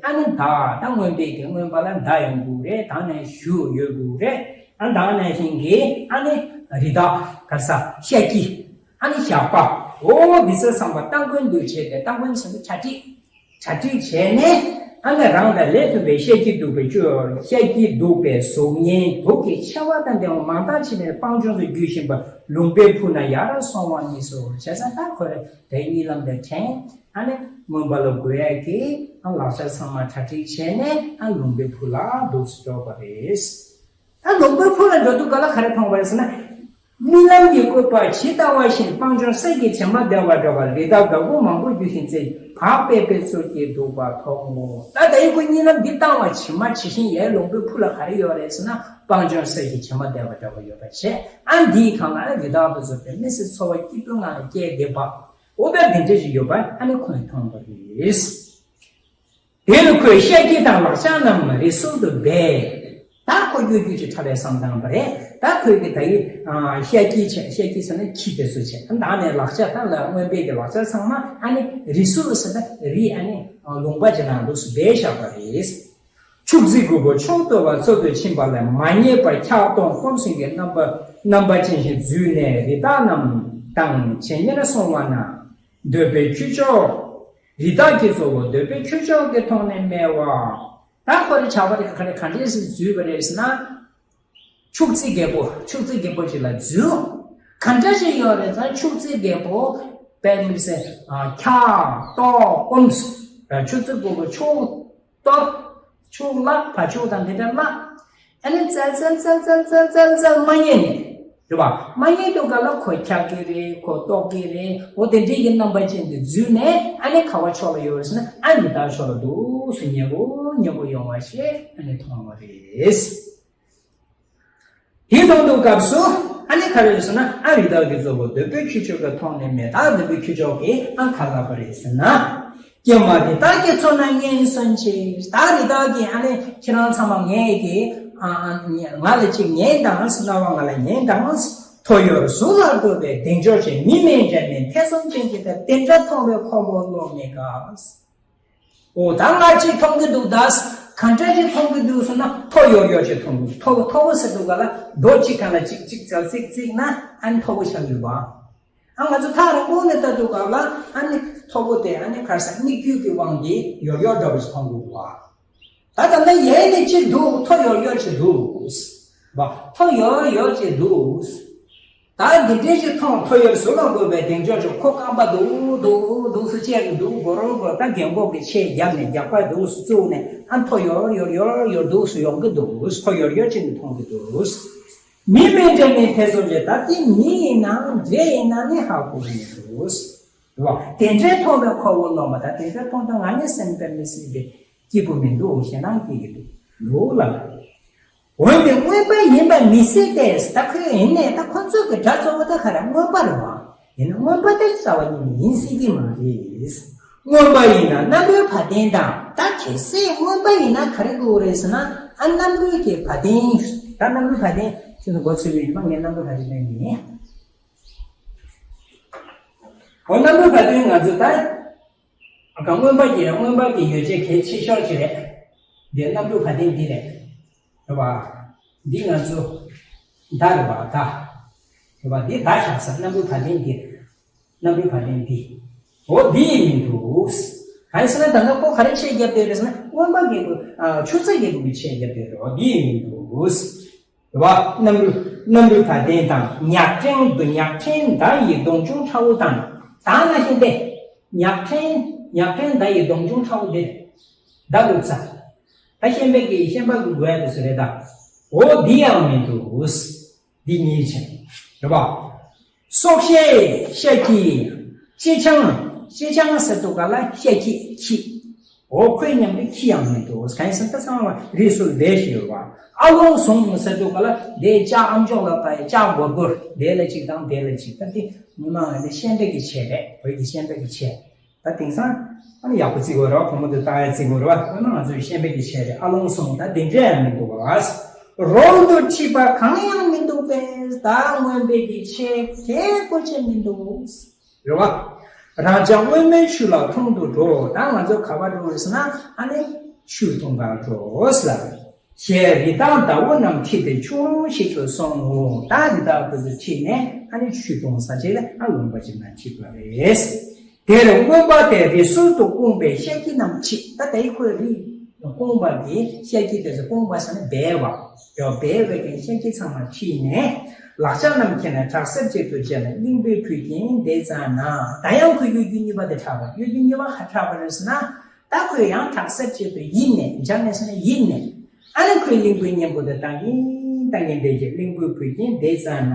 ཨ་ནི་མདའ་ད་མངོན་པའི་གི་མངོན་པ་ལ་མདའ་ཡོང་དགོས་རེད། ད་ནས་གཞུ་ཡོད་དགོས་རེད། ཨ་ད་ནས་བཞིན་གི་ཨ་ནི་རི་དྭགས་ག་རེ་ཟ་ཤ་ཀི་ཨ་ནི་ཞགས་པ་འོ་འདི་ཚོ་ཚང་མ་རྟ་མགོན་དུ་བྱས་ཏེ་རྟ་མགོན་ཟེར་ན་གྲ་སྒྲིག་གྲ་སྒྲིག་བྱས་ནས་ཨ་ནི་རང་དང་ལས་མཐུན་པའི་ཤ་ཀི་གདུག་པའི་སྤྱོད་ཤ་ཀི་གདུག་པའི་གཟུགས་བརྙན་དུག་གི་མཆེ་བ་དང་ལྡན་པ་མང་དག་ཅིག་ནས་སྤང་ལྗོངས་སུ་རྒྱུ་བཞིན་པ་ལུང་པའི་ཕུ་ན་ཡར་སོང་བ་གཉིས་སོ། བྱས་ཙང་ད་ཁོ་རེ་དེ་གཉིད་ལམ་དེ་དྲན། ཨ་ནི་མངོན་པ་ལ་འགོད་ཡ་གི་ཨ་ལག་ཆ་ཚང་མ་གྲ་སྒྲིག་བྱས་ནས་ཨ་ལུང་པའི་ཕུ་ལ་འདུག་སེ་འགྲོ་བ་རེད། ད་ལུང་པའི་ཕུ་ལ་འགྲོ་དུས་ག་ལ་ག་རེ་མཐོང་བ་རེད་ཟེར་ན། རྨི་ལམ་གྱི་བཀོད་པ་ཇི་ལྟ་བ་བཞིན་སྤང་ལྗོངས་གསེར་གྱི་བྱེ་མ་བརྡལ་བ་འདྲ་བར་རི་དྭགས་འདབ་ཁུང་མང་པོ་རྒྱུ་བཞིན་རྩེ་བག་ཕེབས་པའི་ཚུལ་གྱིས་འདུག་པ་མཐོང་ངོ་། ད་ད་ཡི་ཁོ་རྨི་ལམ་འདི་བཏང་བ་ཇི་མ་ཇི་བཞིན་ཡའི་ལུང་པའི་ཕུ་ལ་ག་རེ་ཡོད་རེད་ཟེར་ན་སྤང་ལྗོངས་གསེར་གྱི་བྱེ་མ་བརྡལ་བ་འདྲ་བ་ཡོད་པ་བྱས། ཨ་འདིའི་སྒང་ལ་རི་དྭགས་དེ་ཚོ་དཔེ་མི་སྲིད་འཚོ་བ་སྐྱིད་པོའི་ངང་ལ་སྐྱེལ་བསྡད་པ། འོ་ད་འདི་འདྲ་ཞིག་ཡོད་པ་ཨ་ནི་ཁོས་མཐོང་བ་རེད། དེ་ལ་ཁོས་ཤ་ཁྱི་དང་ལག་ཆ་རྣམས་རི་སུལ་དུ་སྦས། ད་ཁོ་གཡོ་སྒྱུ་གི་ཁྲ་བའི་བསམ་བཏང་བ་རེད། ད་ཁོས་ཀྱི་ད་ཡི་ཤ་ཁྱི་བྱས་ཤ་ཁྱི་ཟེར་ན་ཁྱི་དེ་ཚོ་བྱས། ད་ནས་ལག་ཆ་ད་ལ་རྔོན་པའི་གི་ལག་ཆ་ཚང་མ་ཨ་ནི་རི་སུལ་ཟེར་ན་རི་ཨ་ནི་ལུང་པ་ཅིག་ནང་འདུག་སེ་སྦས་བཞག་པ་རེད། ཕྱུགས་རྫི་རྒོད་པོ་མཆོག་ཏུ་བ་འཚོ་དུ་ཕྱིན་པ་ལས་མ་རྙེད་པར་འཁྱག་སྟོང་སྐོམ་སེམས་ཀྱི་རྣམ་པ་རྣམ་པ་ཅན་ཞིག་འཛུལ་ནས་རི་དྭགས་རྣམས་དང་ཇེ་ཉེར་སོང་བ་ན། འདོད་པའི་ཁྱུ་མཆོག་ རི་དྭགས་ཀྱི་གཙོ་བོ་འདོད་པའི་ཁྱུ་མཆོག་གི་མཐོང་ནས་སྨྲས་པ། ད་ཁོ་རེ་ཆགས་པ་དེ་ག་རེ་ག་འདྲས་སེ་འཛུལ་བ་རེད་ཟེར་ན། ཕྱུགས་རྫི་རྒད་པོ་ཕྱུགས་རྫི་རྒད་པོ་ཅིག་ལ་འཛུལ། ག་འདྲ་ཞིག་ཡོད་རེད་ཟེར་ན་ཕྱུགས་རྫི་རྒད་པོ་དཔེ་མི་སྲིད་ཁྱག་ཏོག་སྐོམ། ཕྱུགས་རྫི་རྒད་པོ་ཕྱུགས་གཏོར། ཕྱུགས་ལ་བ་ཕྱུགས་དང་དེ་འདྲ་ལ། ཨ་ནི་བཙལ་བཙལ་བཙལ་བཙལ་བཙལ་བཙལ་བཙལ་མ་རྙེད་ནས། རེད་པ། མ་རྙེད་དུས་ག་ལ་ཁོ་འཁྱག་གི་རེད། ཁོ་ལྟོགས་ཀྱི་རེད། འོ་དེ་འདྲའི་གི་རྣམ་པ་ཅན་དེ་འཛུལ་ནས་ཨ་ནི་ག་བ་ཕྱོགས་ལ་ཡོད་རེད་ཟེར་ན་ཨ་ནི་རི་དྭགས་ཕྱོགས་ལ་འདུག་སེ་ཉེ་པོ་ཉེ་པོ་ཡོང་བ་ཞིག་ཨ་ནི་མཐོང་བ་རེད། དེ་མཐོང་དུས་སྐབས་སུ་ཨ་ནི་ག་རེ་རེད་ཟེར་ན་ཨ་རི་དྭགས་ཀྱི་གཙོ་བོ་འདོད་པའི་ཁྱུ་མཆོག་གི་མཐོང་ནས་སྨྲས། ད་འདོད་པའི་ཁྱུ་མཆོག་གིས་ཨ་ག་ལབ་པ་རེད་ཟེར་ན། ཀྱེ་མ་རི་དྭགས་ཀྱི་ཚོགས་རྣམས་ངན་སོང་ཕྱིར། ད་རི་དྭགས་ཀྱི་ཨ་ནི་ཁྱེད་རང་ཚང་མ་ངས་ཀྱི་ཨ་ཨ་ང་ལ་ཅིག་ཉན་དང་། རྣ་བ་ང་ལ་ཉན་དང་། ཐོ་ཡོར་གཟུགས་ལ་འགྲོ་བའི་གདེང་འཇོག་ཅིང་། མི་མིན་འདྲ་མིན་ཐེ་ཚོམ་ཅན་གྱི་དེ་དེ་འདྲ་མཐོང་བའི་ཁོ་བོ་བློ་མི་དགའ། འོ་ད་ང་ཅིག་མཐོང་གི་འདུག་ད། ག་འདྲ་ཅིག་མཐོང་གི་འདུག་ཟེར་ན་མཐོ་ཡོར་ཡོར་ཅིག་མཐོང་གི་འདུག་མཐོ་པོ་མཐོ་པོ་ཟེར་དུས་ག་ལ་རྡོ་གཅིག་སྒང་ལ་གཅིག་གཅིག་ཙག་ཙིག་ཙིག་ན་ཨ་ནི་མཐོ་པོ་ཆགས་ཡོད་པ། ཨ་ང་ཚོ་ཐག་རིང་པོ་ནས་ལྟ་དུས་སྐབས་ལ་ཨ་ནི་མཐོ་པོ་དེ་ཨ་ནི་ག་རེ་ཟེར་སྨིག་རྒྱུ་གི་དབང་གིས་ཡོར་ཡོར་འདྲ་པོ་ཞིག་མཐོང་གི་འདུག་བ། ད་ད་ལྟ་ཡལ་ནས་ཅིག་འདུག་མཐོ་ཡོར་ཡོར་ཅིག་འདུག་བ། མཐོ་ཡོར་ཡོར་ཅིག་འདུག་ད་འདི་འདྲའི་ཅིག་མཐོང་ཐོ་ཡོར་གཟུགས་ལ་འགོད་པའི་གདེང་འཇོག་ཅིག་ཁོ་རྐང་པ་འདུག་འདུག་འདུག་སེ་བཅད་ཀྱི་འདུག་མགོ་རོར་མགོ་ད་རྒན་གོག་གི་ཆས་བརྒྱབ་ནས་རྒྱག་པ་འདུག་སེ་བཙུགས་ནས་ཨ་མཐོ་ཡོར་ཡོར་ཡོར་ཡོར་འདུག་སེ་ཡོང་གི་འདུག་མཐོ་ཡོར་ཡོར་ཅིག་ནས་མཐོང་གི་འདུག་མི་མིན་འདྲ་མིན་ཐེ་ཚོམ་ཅན། ད་དེ་མི་ཡིན་ན་འདྲེ་ཡིན་ན་ནི་ཧ་གོ་གི་མི་འདུག་རེད་བ། དེ་འདྲའི་མཐོང་བའི་ཁོ་བོ་བློ་མ་དགའ། དེ་འདྲའི་མཐོང་དུས་ང་ནི་སེམས་དཔེ་མི་སྲིད་པའི་སྐྱིད་པོ་མི་འདུག་ཞེད་སྣང་སྐྱེ་གི་འདུག་ལོ་ལ། འོན་ཏེ་མངོན་པ་ཡིན་པ་མི་སྲིད་པས། ད་ཁོས་ཡིན་ནས་ད་ཁོ་ཚོས་ཀྱི་སྒྲ་གཙོ་བོ་ད་ག་རེ་མངོན་པ་རེད་བ། ཡིན་ན་མངོན་པ་དེ་རྩ་བ་ཉིད་ནས་ཡིན་སྲིད་ཀྱི་མ་རེད། མངོན་པ་ཡིན་ན་རྣམ་རོལ་བ་དན་དང་། ད་གལ་སྲིད་མངོན་པ་ཡིན་ན་ག་རེ་དགོས་རེད་ཟེར་ན་ཨ་རྣམ་རོལ་གྱི་བ་དན། ད་རྣམ་རོལ་བ་དན་ཁྱེད་ཚོ་མགོ་ཚོས་པའི་ཡིན་པ་ངས་རྣམ་རོལ་བ་དན་ལེན་ཡིན། འོ་རྣམ་རོལ་བ་དན་ང་ཚོ་ད། ཨ་ཀ་མངོན་པ་གྱི་མངོན་པ་གྱི་ཡོ་བྱད་གལ་ཆེ་ཤོས་ཅིག་རེད། འདི་རྣམ་རོལ་བ་དན་འདི་རེད། རེད་བ། འདི་ང་ཚོ་མདའ་རེད་བ་མདའ། རེད་བ་འདི་མདའ་བཞག་ས་རྣམ་རོལ་བ་དན་འདི་རེད། རྣམ་རོལ་བ་དན་འདི། འོ་འདི་ཡིན་མི་འདུག་གང་ཡིན་ཟེར་ན་ད་ལྟ་ཁོ་ག་རེ་ཆས་རྒྱབ་བསྡད་རེད་ཟེར་ན་མངོན་པ་རྒྱལ་པོ་ཨ་ཆུ་ཚོད་རྒྱལ་པོ་གི་ཆས་རྒྱབ་བསྡད་རེད། འོ་འདི་ཡིན་མི་འདུག་རེད་བ། རྣམ་རོལ་རྣམ་རོལ་བ་དན་དང་ཉག་ཕྲན་འདུ་ཉག་ཕྲན་མདའ་ཡི་མདུང་ཆུང་ཁྲ་བོ་དང་། ད་ན་ཤེས་ཏེ། ཉག་ཕྲན་ཉག་ཕྲན་མདའ་ཡི་མདུང་ཆུང་ཁྲ་བོ་འདི་རེད། མདའ་འདུག་ས། ད་ཤན་པའི་གི་ཤན་པ་གི་དགོས་ཡ་དེ་ཚོ་རེད་ད། འོ་འདི་ཡང་མི་འདུག་འདི་གཉིས་ཆེ། རེད་བ། སྲོག་ཤེད་ཤ་ཁྱི། ལྕེ་སྤྱང་། ལྕེ་སྤྱང་ཟེར་དུས་ག་ལ་ཤ་ཁྱི་ཁྱི། འོ་ཁོའི་མཉམ་དུ་ཁྱི་ཡང་མི་འདུག་གང་ཡིན་ཟེར་ན་ད་ཚང་མ་རིས་སུ་ལྡན་ཞིག་ཡོད་བ། ཨ་ལོང་ཟུང་ཟེར་དུས་ག་ལ་དེའི་ལྕགས་ཨ་མཆོག་ལ་བཏགས་ཡ་ལྕགས་སྒོར་སྒོར་དེ་ལ་གཅིག་དང་དེ་ལ་གཅིག་ད་དེ་མི་མང་ལ་ནི་ཤན་པའི་གི་ཆས་རེད། བོད་ཀྱི་ཤན་པའི་གི་ཆས། ད་དེང་སང་ཨ་ནི་ཡག་པོ་བརྩི་དགོས་རེད་བ། བུ་མོ་དེ་བཏགས་ཡ་བརྩི་དགོས་རེད་བ། ཨ་ནི་ང་ཚོའི་ཤན་པའི་གི་ཆས་རེད། ཨ་ལོང་ཟུང་ད་དེ་འདྲ་ཡང་མི་འདུག་བ། རོལ་དུ་ཁྲིད་པ་གང་ཡང་མི་འདུག་པས། ད་མངོན་པའི་གི་ཆས་གལ་དགོས་ཆེ་མི་འདུག་རེད་བ། རང་ཅག་མངོན་མེད་ཆུ་ལ་འཐུང་དུ་འགྲོ། ད་ང་ཚོ་ག་པར་འགྲོ་རེད་ཟེར་ན་ཨ་ནི་ཆུ་འཐུང་གར་འགྲོ་ཟེར། ཞེས་རི་དྭགས་ཟླ་བོ་རྣམས་ཁྲིད་དེ་ཆུ་ཀླུང་ཞིག་ཏུ་སོང་ངོ་། ད་རི་དྭགས་དེ་ཚོ་ཁྲིད་ནས་ཨ་ནི་ཆུ་འཐུང་ས་ཅིག་ལ་ཨ་ལུང་པ་ཅིག་ན་ཁྲིད་པ་རེད། དེར་རྔོན་པ་དེ་རི་སུལ་དུ་སྐུངས་པའི་ཤ་ཁྱི་རྣམས་ཁྲིད། ད་དེའི་ཁོའི་རི་སྐུངས་པ་དེ་ཤ་ཁྱི་དེ་ཚོ་སྐུངས་པ་ཟེར་ན་སྦལ་བ། ཡོ་སྦལ་བའི་གན་ཤ་ཁྱི་ཚང་མ་ཁྲིད་ནས་ལག་ཆ་རྣམས་ཁྱེར་ནས་བྲག་གསེབ་ཅིག་ཏུ་བཅད་ལ་གླིང་བུའི་བུ་རྒྱན་དེ་བཙལ་ན། ད་ཡང་ཁོའི་གཡོ་སྒྱུ་གཉིས་པ་དེ་ཆགས་པ། གཡོ་སྒྱུ་གཉིས་པ་ག་ཆགས་པ་རེད་ཟེར་ན། ད་ཁོས་ཡང་བྲག་གསེབ་ཅིག་ཏུ་ཡིབ་ནས་འཇག་ནས་སོང་ན་ཡིབ་ནས། ཨ་ནི་ཁོས་གླིང་བུའི་གཉེན་པོ་དེ་བཏང་གིན་བཏང་གིན་བསྡད་ཀྱི་གླིང་བུའི་བུ་རྒྱན་དེ་བཙལ་ན།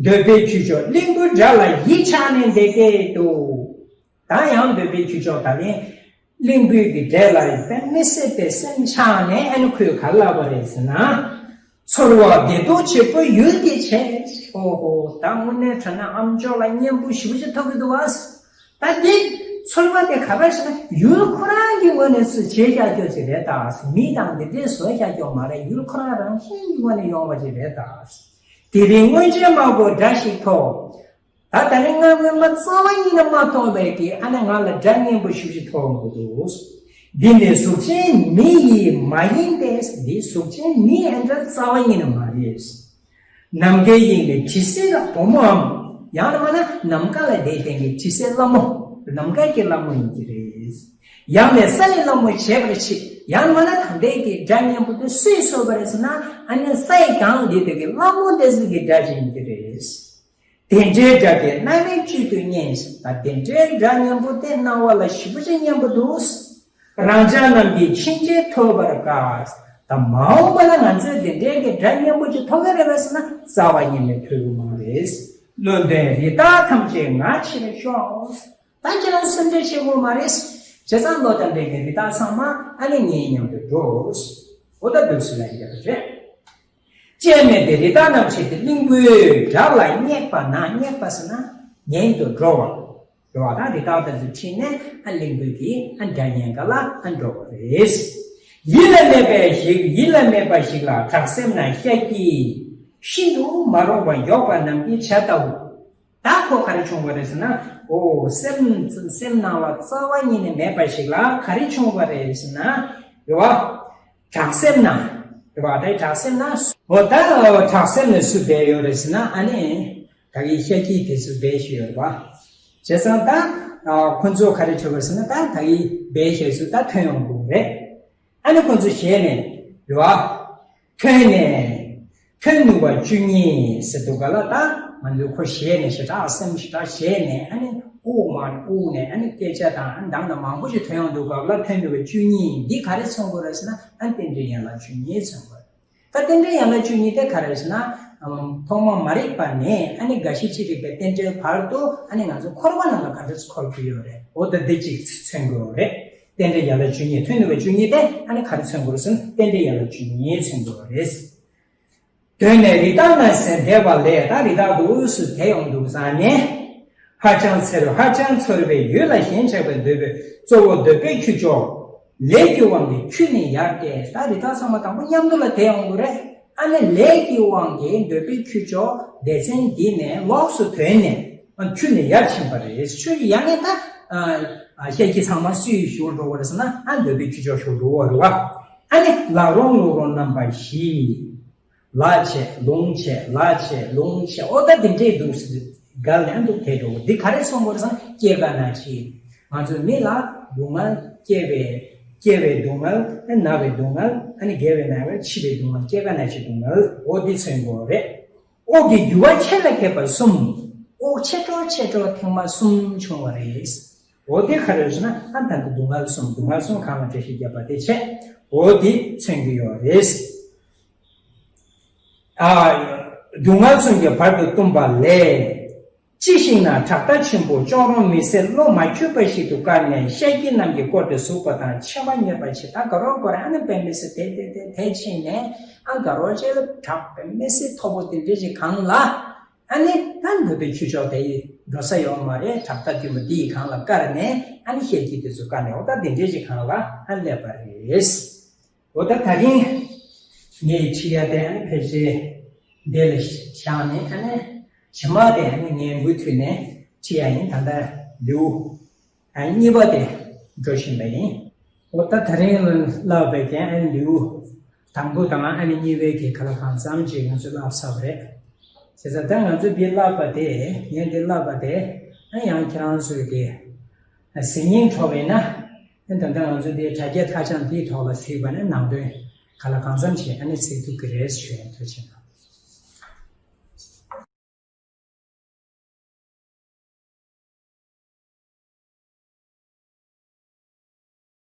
འདོད་པའི་ཁྱུ་མཆོག་གླིང་བུའི་འགྲམ་ལ་ཡིད་ཆགས་ནས་བསྡད་སྐད་དུ། ད་ཡང་འདོད་པའི་ཁྱུ་མཆོག་ད་ལན་གླིང་བུའི་གི་འགྲམ་ལ་དཔེ་མི་སྲིད་པའི་སེམས་ཆགས་ནས་ཨ་ནི་ཁོས་ག་ལབ་པ་རེད་ཟེར་ན། ཚོར་བ་བདེ་སྡུག་ཆེན་པོ་ཡུལ་གྱིས་བྱས། ཨོ་ཧོ། ད་དངོས་གནས་དྲང་གནས་ཨ་མཆོག་ལ་གཉེན་པོ་ཞེ་པོ་ཅིག་ཐོབ་ཀྱི་འདུག་བ། ད་འདི་ཚོར་བ་དེ་ག་རེ་ཟེར་ན་ཡུལ་ཁོ་རང་གི་ངོས་ནས་སུ་བྱས་བཞག་རྒྱུ་ཅིག་རེད་ད། མི་དང་འདི་འདྲས་བཟོས་བཞག་རྒྱུ་མ་རེད། ཡུལ་ཁོ་རང་རང་བཞིན་གྱི་ངོས་ནས་ཡོང་བ་ཅིག་རེད་ད། དེ་རིང་སྔོན་ཆད་མ་གོ་དགྲ་ཞིག་ཐོབ། ད་ད་རིང་ང་སྔོན་མ་རྩ་བ་ཉིད་ནས་མ་མཐོང་བའི་གི་ཨ་ནི་ང་ལ་དགྲ་གཉེན་པོ་ཞེ་པོ་ཅིག་ཐོབ་འདུག་འདི་ནི་གཟུགས་ཅན་མི་ཡིས་མ་ཡིན་ཏེ། འདི་གཟུགས་ཅན་མི་ཨ་འདྲ་རྩ་བ་ཉིད་ནས་མ་རེད། ནམ་མཁའི་དབྱིངས་ནས་དྲི་ཟའི་བུ་མོའམ། ཡང་ན་མ་ན་ནམ་མཁའ་ལ་བསྡད་མཁན་གྱི་དྲི་ཟའི་ལྷ་མོ། ནམ་མཁའ་གི་ལྷ་མོ་ཡིན་གྱི་རེད། ཡང་ནས་ས་ཡི་ལྷ་མོ་བྱེད་པར་བྱེད། ཡང་མིན་ན་ད་ལྟའི་གི་སྒྲ་སྙན་པོ་དེ་སུས་བཟོས་པ་རེད་ཟེར་ན། ཨ་ནི་ས་ཡི་གང་འདི་དེ་གི་ལྷ་མོ་དེ་ཚོ་གི་སྒྲ་ཅིག་ཡིན་གྱི་རེད། དེ་འདྲའི་སྒྲ་དེ་རྣ་བའི་བཅུད་དུ་སྙན་ཟེར། ད་དེ་འདྲའི་སྒྲ་སྙན་པོ་དེ་རྣ་བ་ལ་ཞེ་པོ་ཅིག་སྙན་པོ་འདུག། རང་ཅག་རྣམས་ཀྱིས་ཕྱིན་ཆད་ཐོས་པར་དཀའ། ད་མ་འོངས་པ་ལ་ང་ཚོས་དེ་འདྲའི་གི་སྒྲ་སྙན་པོ་ཅིག་ཐོས་ཀྱི་རེད་པས་ཟེར་ན། རྩ་བ་ཉིད་ནས་ཐོས་ཀྱི་མ་རེད། བློན་དོན་རི་དྭགས་ཐམས་ཅད་ང་ཕྱིར་ཤོག། ད་ཁྱེད་རང་སེམས་ཁྲལ་བྱེད་དགོས་མ་རེད། བྱས་ཙང་བློ་དང་ལྡན་པའི་རི་དྭགས་ཚང་མ་ཨ་ནི་ངའི་མཉམ་དུ་འགྲོ། འོ་ད་འདུག་སེ་ལབ་ཡོད་པ་རེད། ཅེས་སྨྲས་ཏེ་རི་དྭགས་རྣམས་བྱེད་དེ་གླིང་བུའི་བྲག་ལ་སྙེགས་པ་ན། སྙེགས་པ་ཟེར་ན་ཉན་དུ་འགྲོ་བ། འགྲོ་བ་དང་རི་དྭགས་དེ་ཚོ་ཁྲིད་ནས་ཨ་གླིང་བུ་གི་ཨ་སྒྲ་སྙན་ག་ལ་ཨ་འགྲོ་བ་རེད། ཡིད་ལ་མེད་པ་ཞིག་ཡིད་ལ་མེད་པ་ཞིག་ལ་བྲག་གསེབ་ན་ཤཱཀྱའི་ཤིན་ཏུ་མ་རུངས་པ་འགྱོགས་པ་རྣམས་ཀྱིས་བྱ་ལྟ་བུ། ད་ཁོ་ག་རེ་བྱུང་བ་རེད་ཟེར་ན། འོ་སེམས་སེམས་ནང་ལ་རྩ་བ་ཉིད་ནས་མེད་པ་ཞིག་ལ་ག་རེ་བྱུང་བ་རེད་ཟེར་ན། རེད་བ། བྲག་གསེབ་ན། རེད་བ། དེ་བྲག་གསེབ་ན། འོ་ད་བྲག་གསེབ་ནས་སུ་བསྡད་ཡོད་རེད་ཟེར་ན། ཨ་ནི་ད་གི་ཤཱཀྱའི་དེ་ཚོ་བསྡད་ཤི་ཡོད་རེད་བ། བྱས་ཙང་ད་ཁོ་ཚོ་ག་རེ་བྱུང་བ་རེད་ཟེར་ན། ད་ད་གི་བསྡད་ཤི་ཚོ་ད་ཐོན་ཡོང་དགོས་རེད། ཨ་ནི་ཁོ་ཚོ་ཞལ་ནས་རེད་བ། ཐོན་ནས། ཐོན་ནུས་པ་བཅུ་གཉིས་ཟེར་འདུག་ག་ལ། ད་ང་ཚོས་ཁོ་ཞལ་ནས་ཞེ་དྲག་སེམས་ཞེ་དྲག་ཞལ་ནས་ཨ་ནི་དབུགས་མར་དབུགས་ནས་ཨ་ནི་སྐད་ཆ་དང་ཨ་ནི་དང་དང་མང་པོ་ཞིག་ཐོན་ཡོང་འདུག་ག་ལ། ཐོན་ནུས་པ་བཅུ་གཉིས་འདི་ག་རེ་མཚོན་དགོས་རེད་ཟེར་ན། ཨ་ནི་རྟེན་འབྲེལ་ཡན་ལག་བཅུ་གཉིས་མཚོན་དགོས་རེད། ད་རྟེན་འབྲེལ་ཡན་ལག་བཅུ་གཉིས་དེ་ག་རེ་རེད་ཟེར་ན། ཐོག་མ་མ་རིག་པ་ནས་ཨ་ནི་རྒ་ཤི་ཅི་རིག་པའི་རྟེན་འབྲེལ་བར་དུ་ཨ་ནི་ང་ཚོ་འཁོར་བ་ནང་ལ་ག་འདྲ་འཁོར་གྱི་ཡོད་རེད། འོ་ད་འདི་གཅིག་མཚོན་དགོས་རེད། རྟེན་འབྲེལ་ཡན་ལག་བཅུ་གཉིས། ཐོན་ནུས་པ་བཅུ་གཉིས་དེ་ཨ་ནི་ག་རེ་མཚོན་དགོས་ཟེར་ན། རྟེན་འབྲེལ་ཡན་ལག་བཅུ་གཉིས་མཚོན་དགོས་པ་རེད། དོན་ནི་རི་དྭགས་ན་ཟེར་འདས་པ་ལས། ད་རི་དྭགས་འདུག་སུ་དེ་ཡོང་འདུག་ཟེར་ནས། ཧ་ཅང་འཚེར་ཧ་ཅང་ཚོར་བའི་ཡུལ་ལ་ཞེན་ཆགས་པའི་འདོད་པས་གཙོ་བོ་འདོད་པའི་ཁྱུ་མཆོག་ལས་ཀྱི་དབང་གིས་ཁྱུ་ནི་ཡར་བསྐྱེད། ད་རི་དྭགས་ཚང་མ་དང་པོ་མཉམ་དུ་ལ་དེ་ཡོང་དགོས་རེད། ཨ་ནི་ལས་ཀྱི་དབང་གིས་འདོད་པའི་ཁྱུ་མཆོག་སྡེ་ཚན་འདི་ནས་ལོགས་སུ་ཐོན་ནས་ཁྱུ་ནི་ཡར་ཕྱིན་པ་རེད། ཁྱུ་ནི་ཡར་ནས་ད་ཤཱཀྱ་ཚང་མ་སུའི་གཞུག་འགྲོ་བ་རེད་ཟེར་ན། ཨ་འདོད་པའི་ཁྱུ་མཆོག་གཞུག་འགྲོ་བ་རེད་བ། ཨ་ནི་ལག་རོང་ལུག་རོང་རྣམ་པ་བཞི། ལ་བྱས་ལུང་བྱས་ལ་བྱས་ལུང་བྱས། འོ་ད་འདི་འདྲས་འདུག་ཟེར་གལ་ལན་འདུག་དེ་འགྲོ་འདི་ག་རེ་མཚོན་དགོས་རེད་ཟེར་ན། སྐྱེ་རྒ་ན་འཆི། ང་ཚོ་མི་ལ་སྡུག་བསྔལ། སྐྱེ་བའི་སྐྱེ་བའི་སྡུག་བསྔལ། ན་བའི་སྡུག་བསྔལ། ཨ་ནི་རྒས་པའི་ན་བའི་འཆི་བའི་སྡུག་བསྔལ། སྐྱེ་རྒ་ན་འཆིའི་སྡུག་བསྔལ། འོ་འདི་མཚོན་དགོས་རེད། དབུགས་ཀྱི་རྒྱུ་བ་ཆེ་ལ་ཁེབས་པ་གསུམ། དབུགས་ཆེ་འགྲོ་ཆེ་འགྲོ་ཐེངས་མ་གསུམ་བྱུང་བ་རེད། འོ་དེ་ག་རེ་ཟེར་ན། ཨ་ད་ལྟ་སྡུག་བསྔལ་གསུམ། སྡུག་བསྔལ་གསུམ་གང་ལ་འགྲེལ་བཤད་བརྒྱབ་པ་དེ་བྱས། འོ་དེ་མཚོན་གྱི་ཡོད་རེད། ཨ། སྡུག་བསྔལ་གསུམ་གྱིས་བར་དུ་གཏུམས་པ་ལས། ཅི་ཞིག་ན་བྲག་རྟ་ཆེན་པོ་ཅོག་རོང་མི་སེར་བློ་མ་ཆོད་པ་ཞིག་ཏུ་བཀར་ནས། ཤཱཀྱ་རྣམས་ཀྱིས་བསྐོར་ཏེ་ཟུག་པ་དང་། ཕྱེ་མ་མྱོས་པ་ཆེ། ད་དགའ་རོགས་སྐོར་ཨ་ནི་དཔེ་མི་སྲིད་དེ་དེ་དེ་དེ་ཕྱིན་ནས། ཨ་དགའ་རོགས་ཅེས་ལ་བྲག་དཔེ་མི་སྲིད་མཐོ་པོ་དེ་འདྲ་ཞིག་གང་ལ། ཨ་ནི་ད་འདོད་པའི་ཁྱུ་མཆོག་དེ་ཡི་འགྲོ་ས་ཡོད་མ་རེད། བྲག་རྟ་དེ་མོ་དེ་ཡི་སྒང་ལ་བཀར་ནས། ཨ་ནི་ཤཱཀྱ་དེ་ཚོ་བཀར་ནས། འོ་ད་དེ་འདྲས་ཞིག་སྒང་ལ་ཨ་སླེབས་པ་རེད། འོ་ད་ད་རིང་ངས་ཁྲིད་ཡ་དེ་ཨ་ནི་ཕལ་ཆེར་འདི་ལ་བཞག་ནས། ཨ་ནི་རྗེས་མ་དེ་ཨ་ནི་ངས་མུ་མཐུད་ནས་ཁྲིད་ཡ་ཡིན། ད་ལྟ་ལེའུ་ཨ་གཉིས་པ་དེ་འགྲོ་བཞིན་པ་ཡིན། འོ་ད་ད་རིང་ལ་བསླབ་པའི་རྐྱེན་ཨ་ནི་ལེའུ་དང་པོ་དང་ཨ་ནི་གཉིས་པའི་གི་ག་ལ་གང་འཚམ་ཅིག་ང་ཚོས་བསླབས་ཚར་བ་རེད། བྱས་ཙང་ད་ང་ཚོས་འདི་བསླབ་པ་དེ། ངས་འདི་བསླབ་པ་དེ་ཨ་ཡང་ཁྱེད་རང་ཚོས་ཀྱི་ཟིན་སྙིང་བྲོ་བས་ན། ཨ་ད་ལྟ་ང་ཚོས་འདི་དྲ་རྒྱའི་མཐའ་བསྐྱངས་འདིའི་ཐོག་ལ་གཟིགས་པ་ནི་ནང་དོན་ག་ལ་གང་འཚམ་ཞིག་ཨ་ནི་གཟིགས་ཐུབ་ཀྱི་རེད་ཞུ་ཡ། ཐུགས་རྗེ་གནང་།